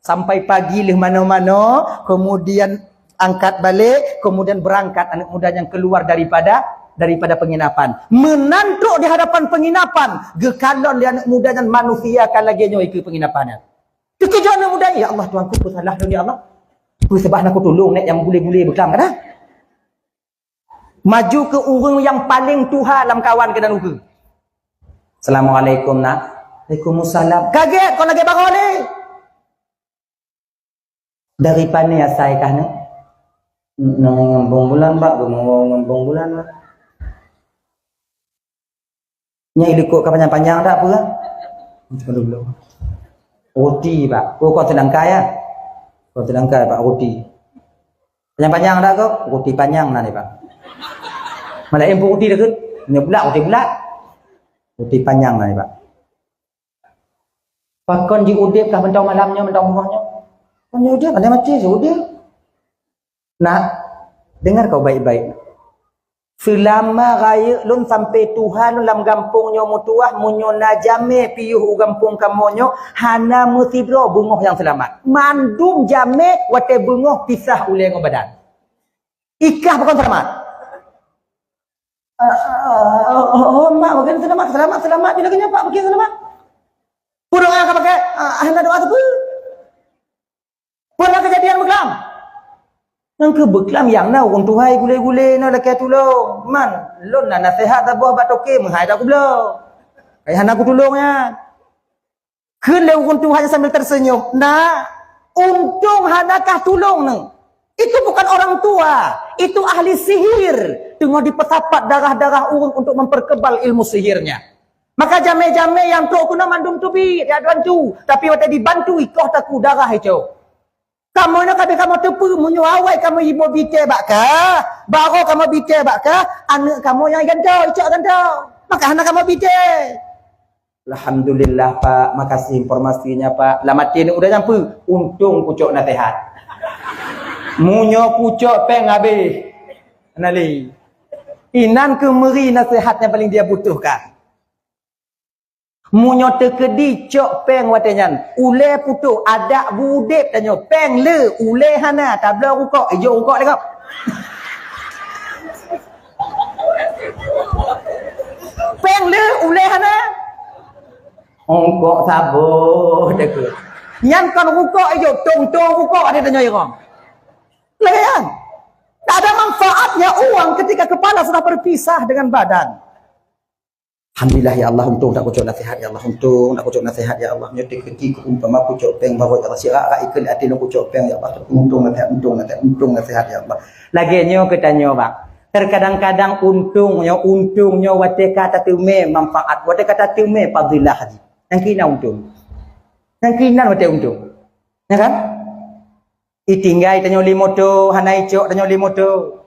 Sampai pagi lheueh manoe-manoe, kemudian angkat balik, kemudian berangkat aneuk muda nyan keluar daripada, daripada penginapan. Meunan trok di hadapan penginapan, geukalon lé aneuk muda nyan manusia ka lagée nyoe ikeue penginapan nyan. Teukeujot aneuk muda, "Ya Allah, Tuhanku, peue salah lôn, ya Allah? Peue sabab hana kutulông nek nyang gule-gule beuklam kana?" Maju keu ureuëng nyang paleng tuha lam kawan keunan ukeue. "Assalamualaikum, nak." "Waalaikumsalam." "Kagét, kon lagée baroe lé." "Dari pane asai kah, nak?" "Nang ngon bong bulan, Pak, geumeue ngon bong bulan, Pak." "Nyan ilikot ka panyang-panyang dak peue?" "Roti, Pak." "Oh, kon seunangkai, ya?" "Kon seunangkai, Pak, roti." "Panyang-panyang dak kok?" "Roti panyang nan, Pak." "Malah em roti dak kok?" "Nyoe bulat, roti bulat." "Roti panyang nan, Pak." "Pakon jiudeb kah mantong malam nyoe, mantong beungoh nyoe?" "Kon jiudeb, ada mati jiudeb." "Nak, dengar kau baik-baik. Seulama rayeuk lôn sampai tuha lôn lam gampông nyoe meutuwah, meunyoe na jamé piôh u gampông kamoe nyoe, hana meusidroe beungoh nyang seulamat. Mandum jamé watée beungoh pisah ulée ngon badan. Ikah pakon seulamat?" "Oh, oh, oh, oh, Mak, pakon seulamat, seulamat, seulamat. Bila keunyoe, Pak, pakon seulamat?" "Peue doa ka pakai?" "Ah, hana doa sapeue." "Peue na keujadian beuklam?" "Nyang keu beuklam nyang na ureuëng tuha gule-gule na lakée tulông. Man, lôn na naseuhat saboh bak toke meuhai dak kubloe. Kayée hana kutulông nyan." Kheun lé ureuëng tuha nyan sambil terseunyum, "Nak, untông hana kah tulông neuh. Itu bukan orang tua, itu ahli sihir. Teungoh jipeusapat darah-darah ureuëng untuk memperkebal ilmu sihirnya. Maka jamé-jamé nyang trok keunoe mandum teubiet, jak bantu. Tapi watée jibantu, ikoh takue darah icok. Kamoe nyoe ka abéh kamoe teupeue, meunyoe awai kamoe jimoe bite bak kah, barô kamoe bite bak kah, aneuëk kamoe nyang gantoe, icok gantoe. Maka hana kamoe bite." "Alhamdulillah, Pak. Makasih informasinya, Pak." Lam até aneuk muda nyan peue? "Untông kucok naseuhat. Meunyoe kucok péng habéh." Hana lé. Inan keuh meuri naseuhat nyang paleng dia butuhkan. Meunyoe teukeudi cok péng watée nyan, ulée putôh, adak beudeb tanyoe, péng le, ulée hana, tabloe rukok, ijok rukok tengok. Péng le, ulée hana. Rukok saboh teukeue. Nyan kon rukok ijok, tong-tong rukok ada tanyoe irong. Lagée nyan. Tak ada manfaatnya uang ketika kepala sudah berpisah dengan badan. Alhamdulillah, ya Allah, untông dak kucok naseuhat, ya Allah, untông dak kucok naseuhat, ya Allah. Nyoe teukeudi keu umpama kucok péng barô, ya Allah, sirak-rak ikeu até lôn kucok péng, ya Allah. Untông naseuhat, untông naseuhat, untông naseuhat, ya Allah. Lagée nyoe keu tanyoe, Bang. Terkadang-kadang untông nyoe, untông nyoe watée ka tateumé manfaat, watée ka tateumé fadilah jih. Nyang keunan untông. Nyang keunan watée untông. Ya kan? Itinggai tanyoe lé moto, hana icok tanyoe lé moto.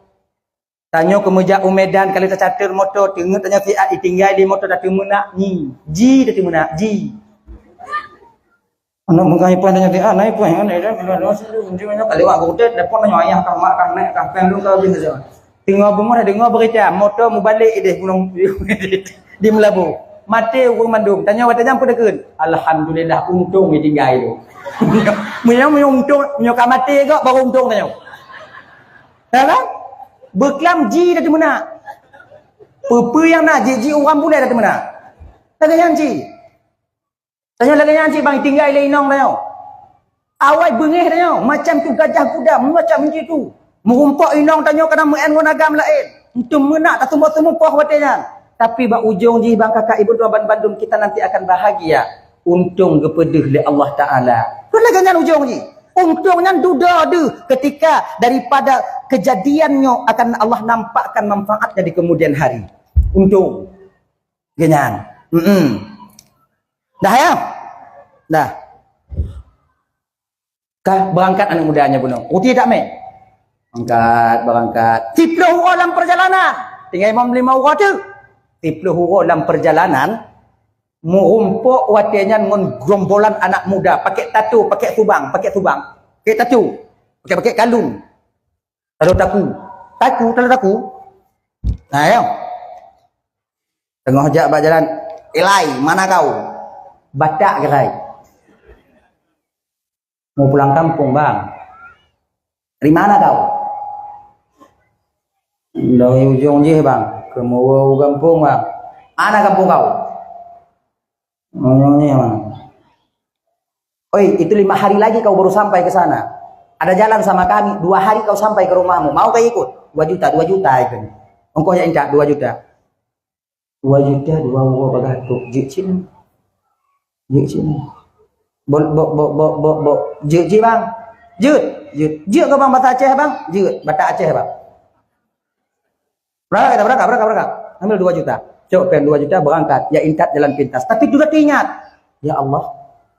Tanyoe keumeujak u Medan, ka lheueh tacharter moto, teungeut tanyoe siat, itinggai lé moto, tateumeunak nyi. Ji tateumeunak, ji. Aneuk muda ipoh tanyoe siat, na ipoh, na ipoh, na ipoh, na ipoh, ka lewat geutem, telepon tanyoe, ayah kah, mak kah, nek kah, péng lôn ka habéh saja. Teungoh beungoh, deungoe beurita, moto mubalek ideh gunong di Meulaboh. Maté ureueng mandum. Tanyoe watée nyan peue takheun? Alhamdulillah, untông itinggai lôn. Meunyoe, meunyoe untông, meunyoe ka maté gok, baru untông tanyoe. Ya kan? Beuklam ji dah teumeunak. Peue-peue nyang na ji, ji urang bulée dah teumeunak. Lagée nyan ji. Tanyoe lagée nyan ji bang, tinggai lé inong tanyoe. Awai beungéh tanyoe, macam tu gajah guda, macam ji tu. Meurumpok inong tanyoe kadang meu'en ngon agam laén. Teumeunak, tatumoh-tumoh poh watée nyan. Tapi bak ujong jih bang, kakak ibu tuan ban bandum, kita nanti akan bahagia. Untông geupeudeuh lé Allah Taala. Kan lagée nyan ujong jih. Untông nyan dudoe deuh ketika daripada kejadian nyoe akan Allah nampakkan manfaatnya di kemudian hari. Untông. Geuh nyan. Mm-mm. Dah ya? Dah. Ka beurangkat aneuk muda nyan bunoe. Ruti tak mè? Beurangkat, beurangkat. Siplôh uroe lam peurjalanan. Tinggai imam limong uroe teuk. Siplôh uroe lam peurjalanan, meurumpok watèe nyan ngon gerombolan anak muda, pakèk tato, pakèk subang, pakèk subang, pakèk tato, pakèk, pakèk kalung. Talo taku. Taku, talo taku. Nah, ya. Teungoh jak bak jalan, "Ilai, mana kau?" Batak gerai. "Mau pulang kampung, Bang." "Dari mana kau?" "Dari ujong jih, Bang. Keumeue u gampông, Bang." "Mana kampung kau?" "Ujong jih, Bang." "Oi, itu lima hari lagi kau baru sampai ke sana. Ada jalan sama kami, dua hari kau sampai ke rumahmu. Mau kau ikut?" "Dua juta, dua juta itu. Ongkos jak intat dua juta." "Dua juta, dua uroe bagah trok. Jeuet cit nyoe. Jeuet cit nyoe." "Bo, bo, bo, bo, bo, bo. Jeuet cit, Bang." "Jeuet, jeuet. Jeuet keu, Bang, bahasa Aceh, Bang?" "Jeuet, batak Aceh, Bang." Beurangkat, beurangkat, beurangkat, beurangkat. Ambil dua juta. Cok pèng dua juta, beurangkat. Ya intat jalan pintas. Tapi juga teuingat, "Ya Allah,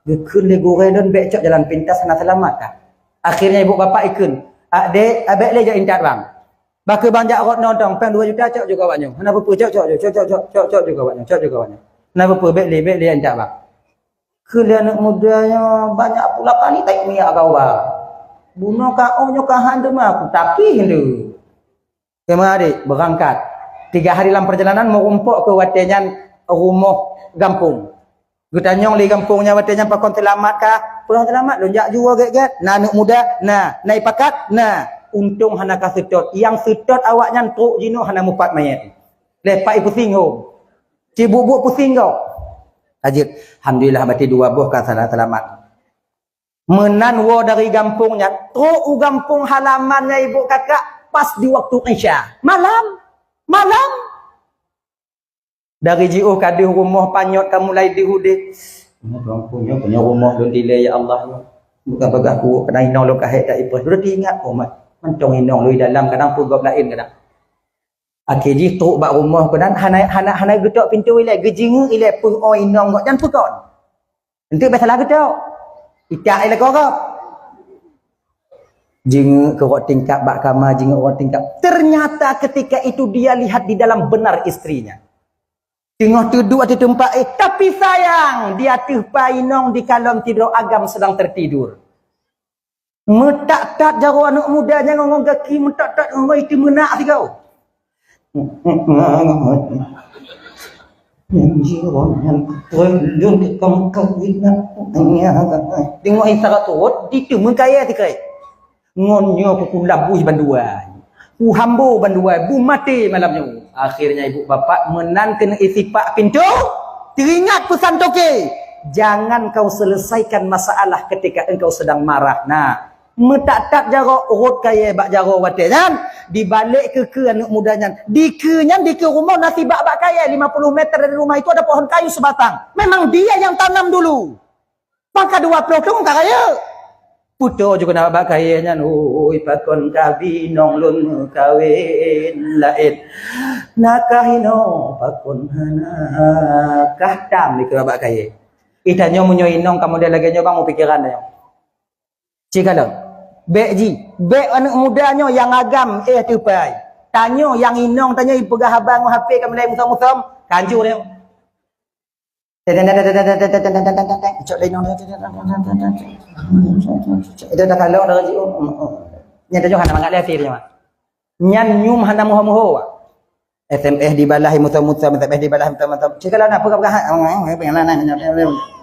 geukheun lé gurèe lôn bèk cok jalan pintas hana seulamat kah?" Akhirnya ibu bapak ikheun, "Ah, dek, ah, bèk lé jak intat, Bang." Bah kheueh bang jak rot nyoe tong, pèng dua juta cok juga awak nyoe. Hana peue-peue, cok, cok, cok juga awak nyoe, cok juga awak nyoe. Hana peue-peue, bèk lé, bèk lé intat bang. Keu lé aneuk muda nyoe banyak pula kali taék miak kawa. Bunoe ka oh nyoe ka han teuma aku tapi hindeu. Keumadik beurangkat. Tiga hari lam perjalanan meurumpok keu watèe nyan rumoh gampông. Geutanyong lé gampông nyan watèe nyan pakon seulamat kah? Peue seulamat lôn jak jua gèt-gèt. Na aneuk muda? Na. Na ipakat? Na. Untông hana ka seutôt. Nyang seutôt awaknyan trok jinoe hana mupat manyèt. Lé pat ipusing hom. Ci buet-buet pusing gob. Lanjut. Alhamdulillah berarti dua boh ka seulamat. Meunan woe dari gampông nyan, trok u gampông halaman nyan ibu kakak pas di waktu Isya. Malam. Malam. Dari jiôh ka deuh rumoh panyöt ka mulai deuh udeh. Nyoe Tuhanku, nyoe, nyoe rumoh lôn dilèe ya Allah nyoe. Bukan bagah kuwok keunan inong lôn ka hék that ipreh. Lôn teuingat, oh, ma-, mantong inong lôn di dalam kadang peue gob laén kadang. Akhé jih trok bak rumoh keunan hana, hana, hana geutok pintoe ilèe, geujeungeuk ilèe peue oh inong gobnyan peue kon. Enteuk bèk salah geutok. Itak ilèe keu gob. Jeungeuk keu rot tingkap bak kama, jeungeuk rot tingkap. Ternyata ketika itu dia lihat di dalam benar istrinya. Teungoh teuduek ateueh teumpat, eh, tapi sayang, di ateueh pa inong di kalon sidroe agam sedang tertidur. Meutat-tat jaroe aneuk muda nyan ngon gaki meutat-tat ngon itu meunak sigoe. Teungoh isyarat turot, diteumé kayèe sikrek. Ngon nyoe kuku labuih bandua. Kuhambo bandua, bu maté malam nyoe. Akhirnya ibu bapak meunan keuneuk isipak pintoe, teuingat peusan toke, "Jangan kau selesaikan masalah ketika engkau sedang marah." Nah, meutat-tat jaroe rot kayèe bak jaroe watèe nyan, dibalek keu keue aneuk muda nyan. Di keue nyan, di keue rumoh na sibak bak kayèe, lima puluh meter dari rumah itu ada pohon kayu sebatang. Memang dia yang tanam dulu. Maka dua ploh thôn ka rayeuk. Putôh ju keunan bak kayèe nyan, "Ui, pakon ka bi inong lôn meukawen laén? Na kah inong pakon hana kah tam?" Dikeue bak kayèe. Ih, tanyoe meunyoe inong ka model lagèe nyoe bang, meupikéran tanyoe. Cit kalon. Bèk jih, bèk aneuk muda nyoe nyang agam éh teupai. Tanyoe nyang inong tanyoe ipeugah haba ngon H P ka mulai musom-musom, ka hancô tanyoe. Cok lé inong. Itu dah kalau dah ji. Nyan tanyoe hana mangat lé até nyoe. Nyan nyum hana muho-muho. S M S dibalah muto-muto, S M S dibalah muto-muto. Cit kalau nak peugah-peugah.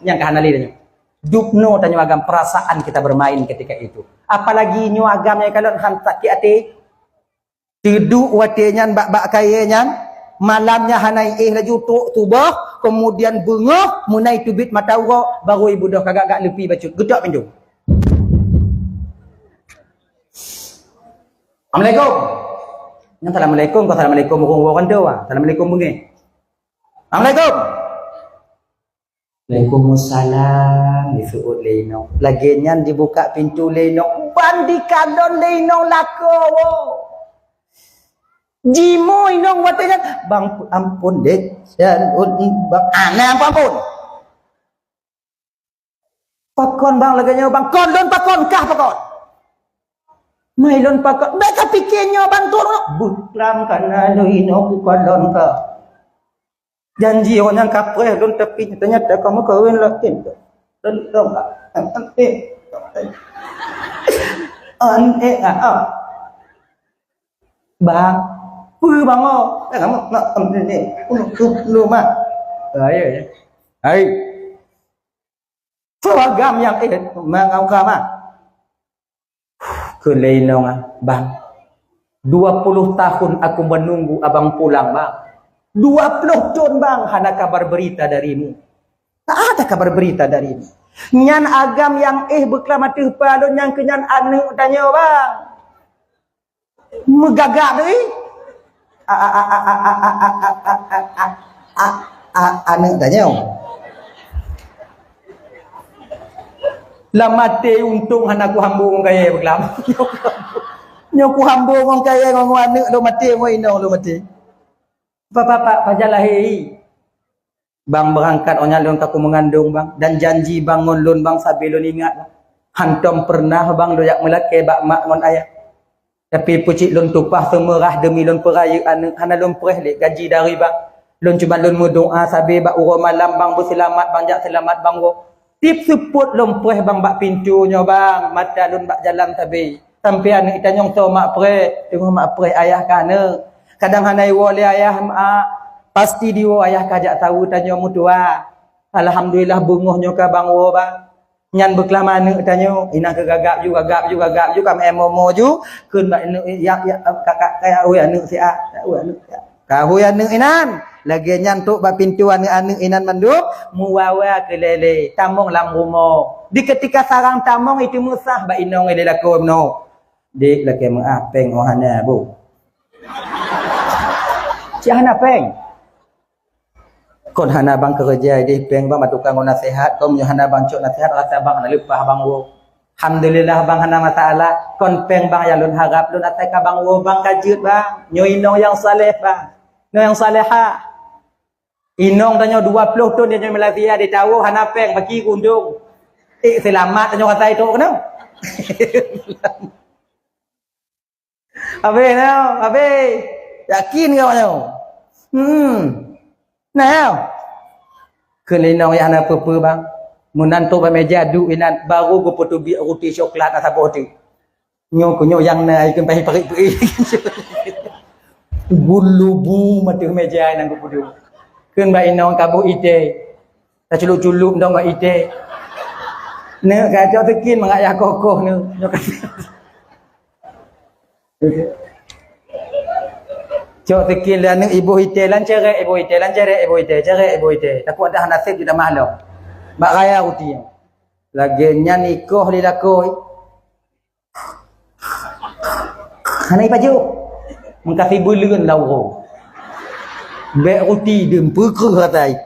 Nyang ka hana lé tanyoe. Dubnoe tanyoe agam perasaan kita bermain ketika itu. Apalagi nyoe agam nyang kalon han sakét até. Teuduek watèe nyan bak-bak kayèe nyan, malam nyan hana éh laju trok tuboh, kemudian beungoh meunai teubiet mata uroe, barô ibeudôh ka gak-gak leupi bacut. Geutok pintoe. "Assalamualaikum." Nyan assalamualaikum, kon assalamualaikum ureueng woe kan tu, ah. Assalamualaikum beungèh. "Assalamualaikum." "Waalaikumsalam." Diseuôt lé inong. Lagée nyan dibuka pintoe lé inong. Ban dikalon lé inong lakoe. Jimoe inong watée nyan, "Bang, ampôn deh. Ya, bang, aneh ampôn." "Pakon bang lagée nyoe bang?" "Kon lôn pakon, kah pakon?" "Mai lôn pakon." "Bék kapike nyoe bang, turun." "Beuklam kana lôn inong kukalon kah." Janji awak nyan kapreh lôn, tapi nyata-nyata kamoe kawin laén. Lôn, lôn, eh, eh, eh, ah. "Bang, peue bang oh?" "Eh, kamoe nak, eh, eh, lu, lu, lu, mak." "Ah, ya, ya." "Hai. Soe agam nyang, eh, mangauka, mak?" Kheun lé inong, "Ah, bang, dua puluh tahun aku menunggu abang pulang, bang. Dua puluh thon, bang, hana kabar berita darimu. Tak ada kabar berita darimu." "Nyan agam nyang éh beuklam ateueh palon nyang keu nyan aneuëk tanyoe, bang." Meugagak deui. A, a, a, a, aneuëk tanyoe. Lam até untông hana kuhambong ngon kayée beuklam. Nyoe kuhambong ngon kayée ngon, ngon aneuëk lom até, ngon inong lom até. Bapak, bapak, pajan lahé. Bang beurangkat óh nyan lôn ka kumeungandong, bang, dan janji bang ngon lôn, bang, sabe lôn ingat, bang. Hantom peureunah, bang, lôn jak meulakée bak mak ngon ayah. Tapi peucit lôn tupah seumeurah deumi lôn peurayeuk aneuëk, hana lôn preh lé gaji dari bang. Lôn cuma lôn meudoá sabe bak uroe malam, bang, beuseulamat, bang, jak seulamat, bang, woe. Tiep seupôt lôn preh, bang, bak pintoe nyoe, bang, mata lôn bak jalan sabe. Sampoe aneuëk tanyoe tho mak preh, teungoh mak preh ayah ka aneuëk. Kadang hana iwoe lé ayah, mak, pasti diwoe ayah ka jak saweue tanyoe meutuah. Alhamdulillah beungoh nyoe ka bang woe, bang. Nyan beuklam aneuëk tanyoe, inan keu gagap ju, gagap ju, gagap ju, ka meu-éh momo ju, kheun bak aneuëk, "Ya, ya, ka, ka, ka, ya, ui aneuëk siat, ya, ui aneuëk siat." Ka hui aneuëk inan, lagée nyan trok bak pintoe aneuëk-aneuëk inan mandum, meuwawa keu lé-lé, tamong lam rumoh. Di keutika sarang tamong, itu meusah bak inong lé lakoe meunoe. "Dek, lakée meuáh, péng oh hana, bu." "Cit hana péng?" "Kon hana bang keureuja ideh péng bang, bak tukang ngon naseuhat, kon meunyoe hana bang cok naseuhat, rasa bang hana leupah bang woe." "Alhamdulillah bang, hana masalah. Kon péng bang nyang lôn harab, lôn asai ka bang woe, bang ka jeuet bang. Nyoe inong nyang saleh bang. Nyoe nyang salehah." Inong tanyoe dua ploh thon di Malaysia, di tawoe hana péng, baki kundong. Eh, seulamat tanyoe rasa itu keunoe. Habéh nyoe, habéh. Yakin keu awak nyoe? Hmm. Nah, nyoe. Keu lé inong nyang hana peue-peue bang. Meunan trok bak meja duek inan, baru geupeuteubiet ruti coklat na saboh teuk. Nyoe keu nyoe nyang na, ikheun paih parit peuéh. Gulubu ateueh meja inan geupeudong. Kheun bak inong, "Ka boh itée." Taculop-culop dong bak itée. Neuk ka cok sikin mangat yah koh-koh neuk. Nyoe ka Cok sikin lé aneuëk iboh itée, lan cerek iboh itée, lan cerek iboh itée, cerek iboh itée. Takot dah naseb jeuet tamah lom. Bak raya ruti. Lagée nyan ikoh lé lakoe. Hana ipajoh. Meuka sibeuleuen lam uroe. Bék ruti deuem peukreueh atai.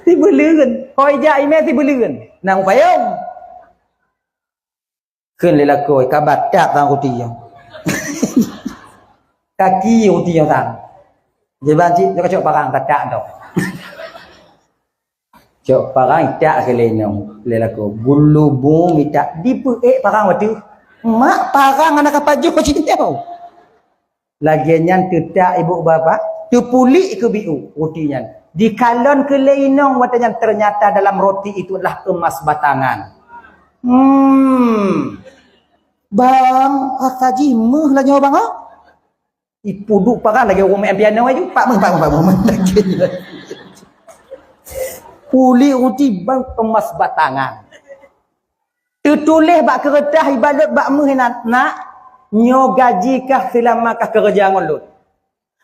Sibeuleuen. Hôi jak imé sibeuleuen. Nang payong. Kheun lé lakoe, ka batat sang ruti nyoe. Kaki ruti nyoe sang. Jiban cit, nyoe kacok parang, batat dong. Cok parang, itak keu lé inong, lé lakoe. Gulubu mitak, dipeuék parang wateuh. Mak, parang hana ka pajoh cit nyoe. Lagée nyan teutak ibu bapak, teupulik keu biu ruti nyan. Dikalon keu lé inong watée nyan, ternyata dalam roti itu adalah emas batangan. Hmm. Bang, rasa jih méuh lah nyoe bang, ha? Ipuduk paran lagée ureuëng main piano aju. Pak méuh, pak méuh, pak méuh. Pulik ruti bang emas batangan. Teutuléh bak keureutah ibalot bak méuh inan, "Nak, nyoe gaji kah seulama kah keureuja ngon lôn.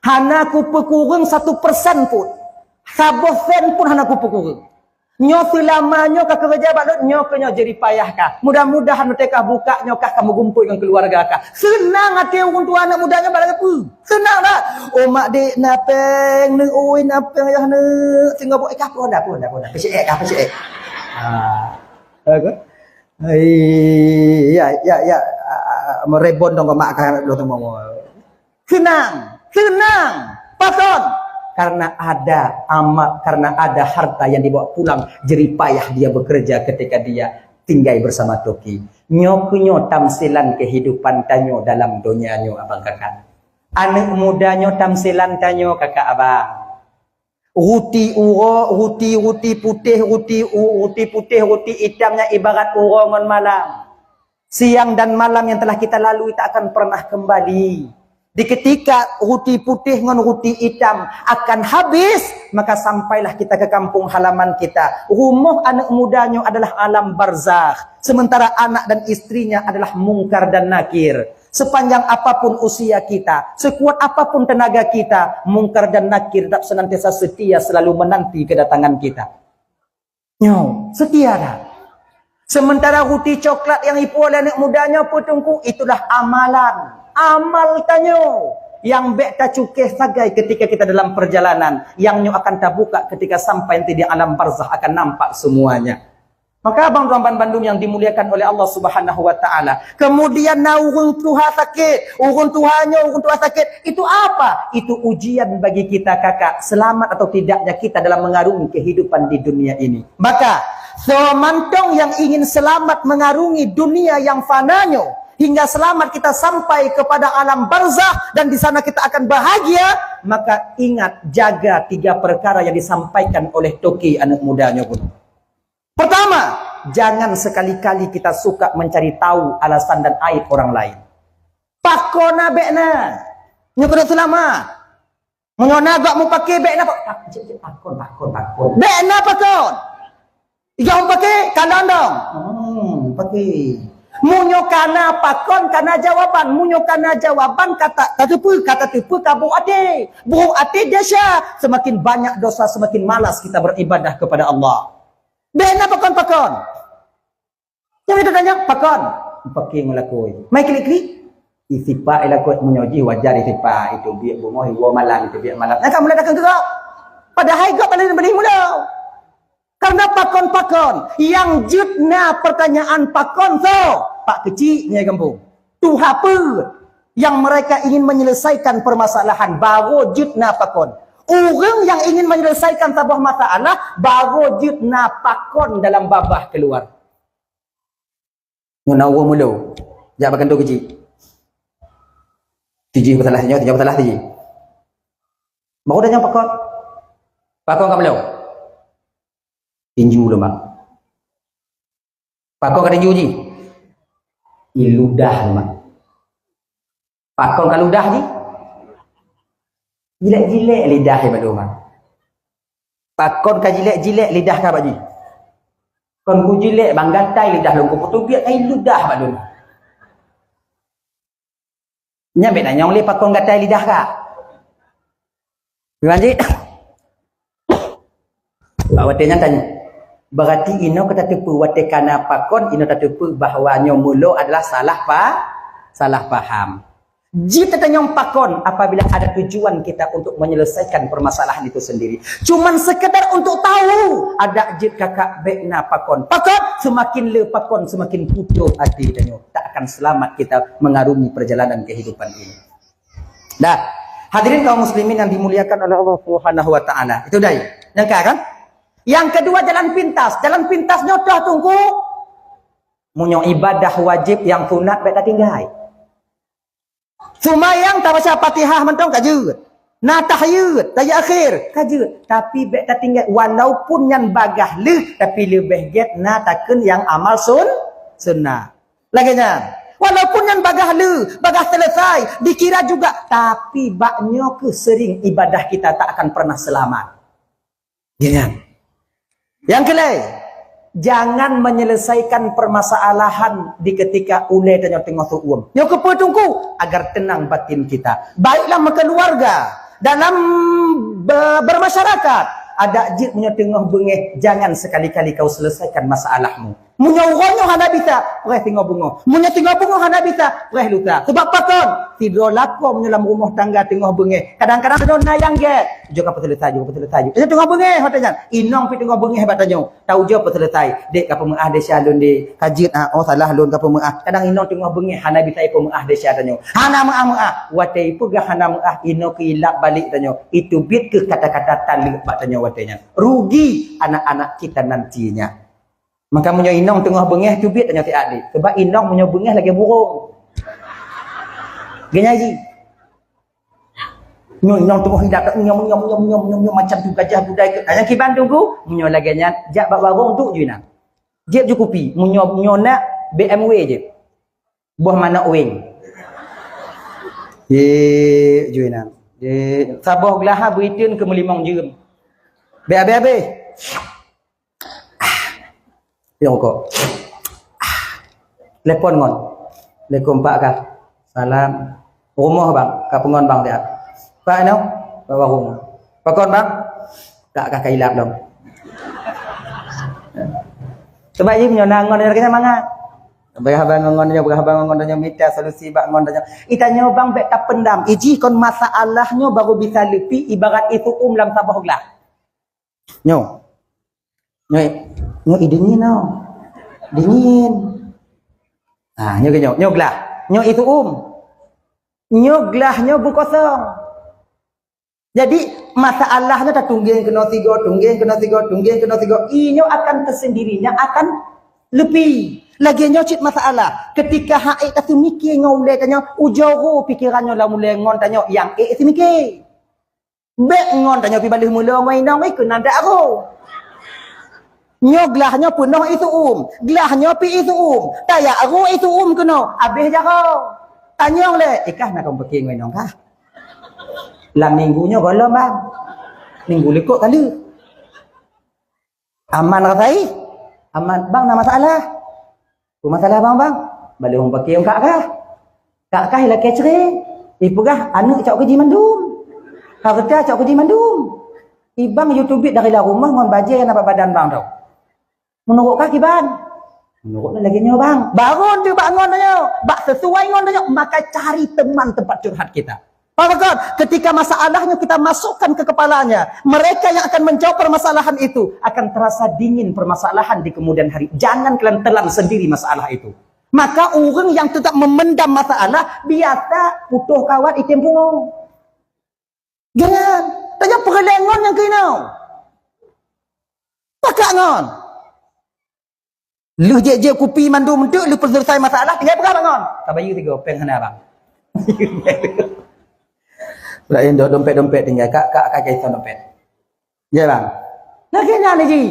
Hana kupeukureueng satu persen pun. Saboh sen pun hana kupeukureueng. Nyoe seulama nyoe ka keureuja bak lôn, nyoe keuh nyoe jeripayah kah. Mudah-mudahan watée kah buka nyoe kah ka meugumpôi ngon keuluwarga kah. Seunang até ureuëng tuha aneuk muda nyoe bak lagée peue. Seunang that. Oh mak dek na péng, neuk ui na péng ayah neuk. Singoh bok eh kah pun dah, pun dah, pun dah. Peusiek kah, peusiek. Ah. Hai, ya, ya, ya. Ah, ah, ah, merebon dong mak kah lo teumong. Seunang, seunang. Pakon? Karena ada amal, karena ada harta yang dibawa pulang, jeripayah dia bekerja ketika dia tinggai bersama toki. Nyoe keuh nyoe tamsilan kehidupan tanyoe dalam donya nyoe, abang kakak. Aneuk muda nyoe tamsilan tanyoe, kakak abang. Ruti uroe, ruti, ruti putéh, ruti u-, ruti putéh, ruti itam nyan ibarat uroe ngon malam. Siang dan malam yang telah kita lalui tak akan pernah kembali. Di ketika ruti putéh ngon ruti itam akan habis, maka sampailah kita ke kampung halaman kita. Rumoh aneuk muda nyoe adalah alam barzakh, sementara anak dan istrinya adalah Mungkar dan Nakir. Sepanjang apapun usia kita, sekuat apapun tenaga kita, Mungkar dan Nakir tetap senantiasa setia selalu menanti kedatangan kita. Nyoe, setia dah. Sementara ruti coklat nyang ipuwoe lé aneuk muda nyoe, peue Teungku, itulah amalan. Amal tanyoe nyang bék tacukéh sagai ketika kita dalam perjalanan, nyang nyoe akan tabuka ketika sampai nanti di alam barzakh akan nampak semuanya. Maka abang tuan bandum yang dimuliakan oleh Allah Subhanahu wa taala, kemudian na ureuëng tuha sakét, ureuëng tuha nyoe, ureuëng tuha sakét, itu apa? Itu ujian bagi kita kakak, selamat atau tidaknya kita dalam mengarungi kehidupan di dunia ini. Maka, soe mantong yang ingin selamat mengarungi dunia yang fana nyoe, hingga selamat kita sampai kepada alam barzakh dan di sana kita akan bahagia, maka ingat, jaga tiga perkara yang disampaikan oleh toki aneuk muda nyoe. Pertama, jangan sekali-kali kita suka mencari tahu alasan dan aib orang lain. Pakon na bék na? Nyoe keuneuk seulamat. Meunyoe na gok mupake bék na pa-, pa-, cit, cit, pakon, pakon, pakon. Bék na pakon. Nyang mupake kalon dong. Hmm, pake. Meunyoe kana pakon, kana jawaban. Meunyoe kana jawaban, kata, ka teupeue, kata teupeue ka boh até. Boh até desya. Semakin banyak dosa, semakin malas kita beribadah kepada Allah. Bék na pakon-pakon. Nyang itu tanya, pakon? Pake ngon lakôi. Mai klik-klik. Isipak i lakôi meunyoe jih wajar isipak itu biek bungoh iwoe malam itu biek malam. Nyang ka mulai datang ke gok. Padahai gok paling beli mula. Karena pakon-pakon, yang jeuet na pertanyaan pakon so, pak kecik nyai gampông. Tuha peue yang mereka ingin menyelesaikan permasalahan, baru jeuet na pakon. Ureuëng yang ingin menyelesaikan saboh masalah, baru jeuet na pakon dalam babah keluar. Nyoe na ureuëng mulo, jak bak kantô keuchik. Tijih masalah nyoe, tijih masalah tijih. Baru dah nyoe pakon. Pakon ka mulo. Tinju lom bang. Pakon ka tinju jih. Iludah lom bang. Pakon ka ludah jih. Jilek-jilek lidah ibalu bang. Pakon ka jilek-jilek lidah ka bak jih. Kon kujilek bang gatai lidah lôn kuputubiet ai ludah bak lôn. Nyan bék nanyong lé pakon gatai lidah ka. Lanjut. Bak watée nyan tanya. Berarti inoe ka tateupeue watée kana pakon inoe tateupeue bahwa nyoe mulo adalah salah pa, salah paham. Jeuet tatanyong pakon apabila ada tujuan kita untuk menyelesaikan permasalahan itu sendiri. Cuman sekedar untuk tahu, ada jeuet kakak bék na pakon. Pakon, semakin le pakon, semakin putôh hati tanyoe. Tak akan selamat kita mengarungi perjalanan kehidupan ini. Dah, hadirin kaum muslimin yang dimuliakan oleh Allah Subhanahu wa taala. Itu dai. Nyang ka kan? Yang kedua jalan pintas. Jalan pintas nyoe toh Teungku. Meunyoe ibadah wajib nyang sunat bék tatinggai. Seumayang tabaca Fatihah mantong ka jeuet. Na tahiyat, tahiyat akhir, ka jeuet. Tapi bék tatinggai walaupun nyan bagaih lheueh, tapi leubeh gét na takheun nyang amal sun-, sunnah. Lagée nyan. Walaupun nyan bagaih lheueh, bagaih selesai, dikira juga, tapi bak nyoe keuh sering ibadah kita tak akan pernah selamat. Nyan. Nyang keulhée, jangan menyelesaikan permasalahan di ketika ulée tanyoe teungoh seuuem. Nyoe keupeue Teungku? Agar tenang batin kita. Baiklah meukeuluwarga, dalam be-, bermasyarakat, Adak jeuet meunyoe teungoh beungéh, jangan sekali-kali kau selesaikan masalahmu. Meunyoe uroe nyoe hana bisa, preh singoh beungoh. Meunyoe singoh beungoh hana bisa, preh lusa. Sebab pakon? Sidroe lakoe meunyoe lam rumoh tangga teungoh beungéh. Kadang-kadang tanyoe na nyang gét. Jok ka peuselesai, jok ka peuselesai, jok. Nyoe teungoh beungéh, ho tanyan. Inong pih teungoh beungéh bak tanyoe. Tau jok peuselesai. Dek, ka peumeu'ah desya lôn, Dek. Ka jeuet, ah, oh, salah lôn ka peumeu'ah. Kadang inong teungoh beungéh, hana bisa ipeumeu'ah desya tanyoe. Hana meu'ah-meu'ah. Watée ipeugah hana meu'ah, inong keu ilap balek tanyoe. Iteubiet keu kata-kata taleuek bak tanyoe watée nyan. Rugi anak-anak kita nantinya. Maka meunyoe inong teungoh beungéh, teubiet tanyoe siat deh. Sebab inong meunyoe beungéh lagée burông. Geunyai jih. Nyoe inong teungoh hidap, nyom, nyom, nyom, nyom, nyom, nyom, macam tu gajah budai ke. Nyang kiban tunggu, meunyoe lagée nyan, jak bak warong duek ju inan. Jieb ju kupi, meunyoe, nyoe nak B M W jieb. Boh manok weng. Jieb ju inan. Jieb. Saboh glah ha beuiteun keu meulimong jeuem. Beh, abeh, abeh. Nyang rukok. Telepon ngon. Assalamualaikum, Pak, kah? Salam. Rumoh, Bang. Ka peungon, Bang, siat. Pak, inoe? Bak warong. Pakon, Bang? Tak kah ka ilap lom. Sebab jih meunyoe na ngon nyan keunan mangat. Beurah bang ngon nyoe, beurah bang ngon nyoe, mita solusi bak ngon nyoe. Itanyoe bang bék tapendam. Ijih kon masalah nyoe baru bisa leupi ibarat ié su'um lam saboh glah. Nyoe. Nyoe, nyoe ié dingin nyoe. Dingin. Ha, nyoe ke nyoe, nyoe glah. Nyoe ié su'um. Nyoe glah nyoe beukosong. Jadi, masalah nyoe tatunggeng keunoe sigoe, tunggeng keunoe sigoe, tunggeng keunoe sigoe. Ié nyoe akan tersendirinya akan leupi. Lagée nyoe cit masalah. Ketika hak ék taseumike ngon ulée tanyoe, ujoe ro pikeran nyoe lam ulée ngon tanyoe nyang ék seumike. Bék ngon tanyoe pi baleuh mulo ngon inong, eh, keunan dak ro. Nyoe glah nyoe peunoh ié su'um, glah nyoe pi ié su'um. Tajak ro ié su'um keunoe, abeh jaroe. Tanyong lé, ikah na kamoe pike ngon inong kah? Lam minggu nyoe gohlom, Bang. Minggu likot kali. Aman rasai? Aman. Bang, na masalah? Peue masalah bang, bang? Baleh ureueng paké kak kah? Kak kah ilakée cre. Ipeugah aneuk cok keu jih mandum. Hareuta cok keu jih mandum. Ibang yue teubiet dari lam rumoh ngon bajée nyang na bak badan bang tau. Meunurot kah kiban? Meunurot lagée nyoe bang. Baru teuh bak ngon tanyoe. Bak sesuai ngon tanyoe, maka cari teman tempat curhat kita. Paham kan? Ketika masalahnya kita masukkan ke kepalanya, mereka yang akan menjawab permasalahan itu akan terasa dingin permasalahan di kemudian hari. Jangan kalian telan sendiri masalah itu. Maka ureueng nyang teutap meumendam masalah, biasa putôh kawat item pungo. Jangan. Tanyoe peureulée ngon nyang keunoe. Pakat ngon. Lheueh jép-jép kupi mandum eunteuk, lheueh peuseuleusai masalah, tinggai peugah bak ngon. Ka bayeue tiga péng hana bang. Laén doh dompet-dompet tinggai, kak, kak, kak, kak, dompet. Ya bang. Lagée nyan ji.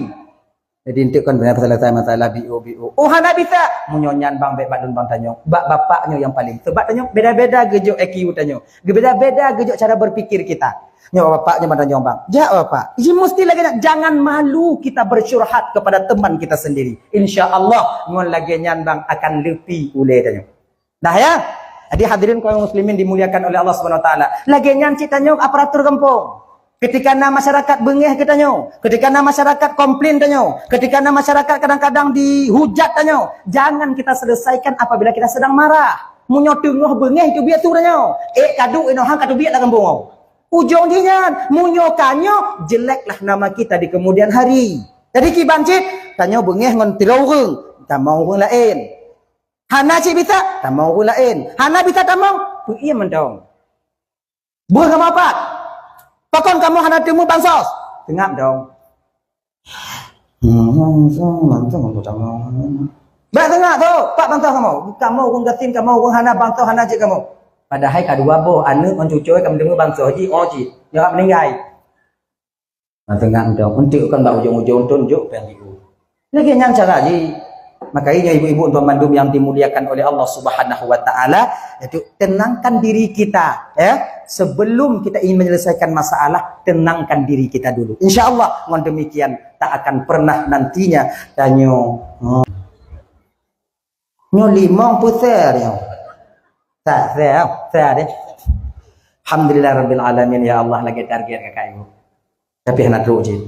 Jadi eunteuk kon beuna peuseuleusai masalah B O, B O. Oh hana bisa. Meunyoe nyan bang bék bak lôn bang tanyoe. Bak bapak nyoe nyang paleng. Sebab tanyoe beda-beda geujok I Q tanyoe. Beda-beda geujok cara berpikir kita. Nyoe bapak nyoe mantong nyoe bang. Jak bapak. Ji mesti lagée nyan. Jangan malu kita bersyurhat kepada teman kita sendiri. Insya Allah ngon lagée nyan bang akan leupi ulée tanyoe. Dah ya. Jadi hadirin kaum muslimin dimuliakan oleh Allah Subhanahu Wa Taala. Lagée nyan cit tanyoe aparatur gampông. Ketika na masyarakat beungéh keu tanyoe, ketika na masyarakat komplain tanyoe, ketika na masyarakat kadang-kadang dihujat tanyoe, jangan kita selesaikan apabila kita sedang marah. Meunyoe teungoh beungéh teubiet su tanyoe, ék ka duek inoe han ka teubiet lam gampông. Ujong jih nyan, meunyoe ka nyoe, jeleklah nama kita di kemudian hari. Jadi kiban cit, tanyoe beungéh ngon sidroe ureueng, tamong ureueng laén. Hana cit bisa, tamong ureueng laén. Hana bisa tamong, peuiem mantong. Beuh kamoe pat. Pakon kamoe hana teumé bansos? Teungab dong. Bèk teungab tu, pat bansos kamoe. Kamoe ureueng gasien, kamoe ureueng hana bansos, hana cit kamoe. Padahai ka dua boh aneuk ngon cucoe ka meuteumé bansos ji, oh ji. Nyoe ka meuninggai. Teungab dong, eunteuk kan bak ujong-ujong thôn jok péng jiku. Lagée nyan cara ji. Makanya ibu-ibu dan mandum yang dimuliakan oleh Allah Subhanahu wa Taala, yaitu tenangkan diri kita, ya. Sebelum kita ingin menyelesaikan masalah, tenangkan diri kita dulu. Insya Allah, ngon demikian tak akan pernah nantinya tanyoe. Hmm. Nyoe limong peuet sè nyoe. Sa, sa, sa deh. Alhamdulillah rabbil alamin, ya Allah, lagée target kakak ibu. Tapi hana trok cit.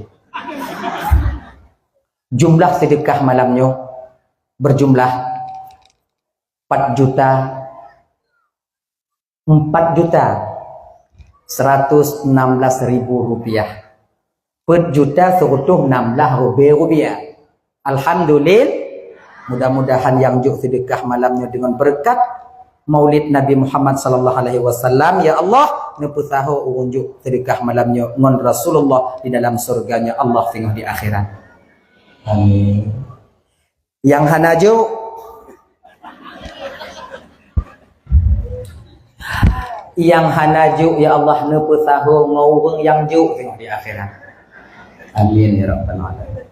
Jumlah sedekah malam nyoe berjumlah empat juta, empat juta seratus enam belas ribu rupiah. Empat juta seratus enam belas ribu rupiah. Alhamdulillah. Mudah-mudahan nyang jok sedekah malam nyoe dengan berkat Maulid Nabi Muhammad sallallahu alaihi wasallam, ya Allah, neupeusaho ureuëng jok sedekah malam nyoe ngon Rasulullah di dalam surga-Nya Allah singoh di akhirat. Amin. Nyang hana jok, nyang hana jok, ya Allah, neupeusaho ngon ureuëng nyang jok singoh di akhirat. Amin ya rabbal alamin.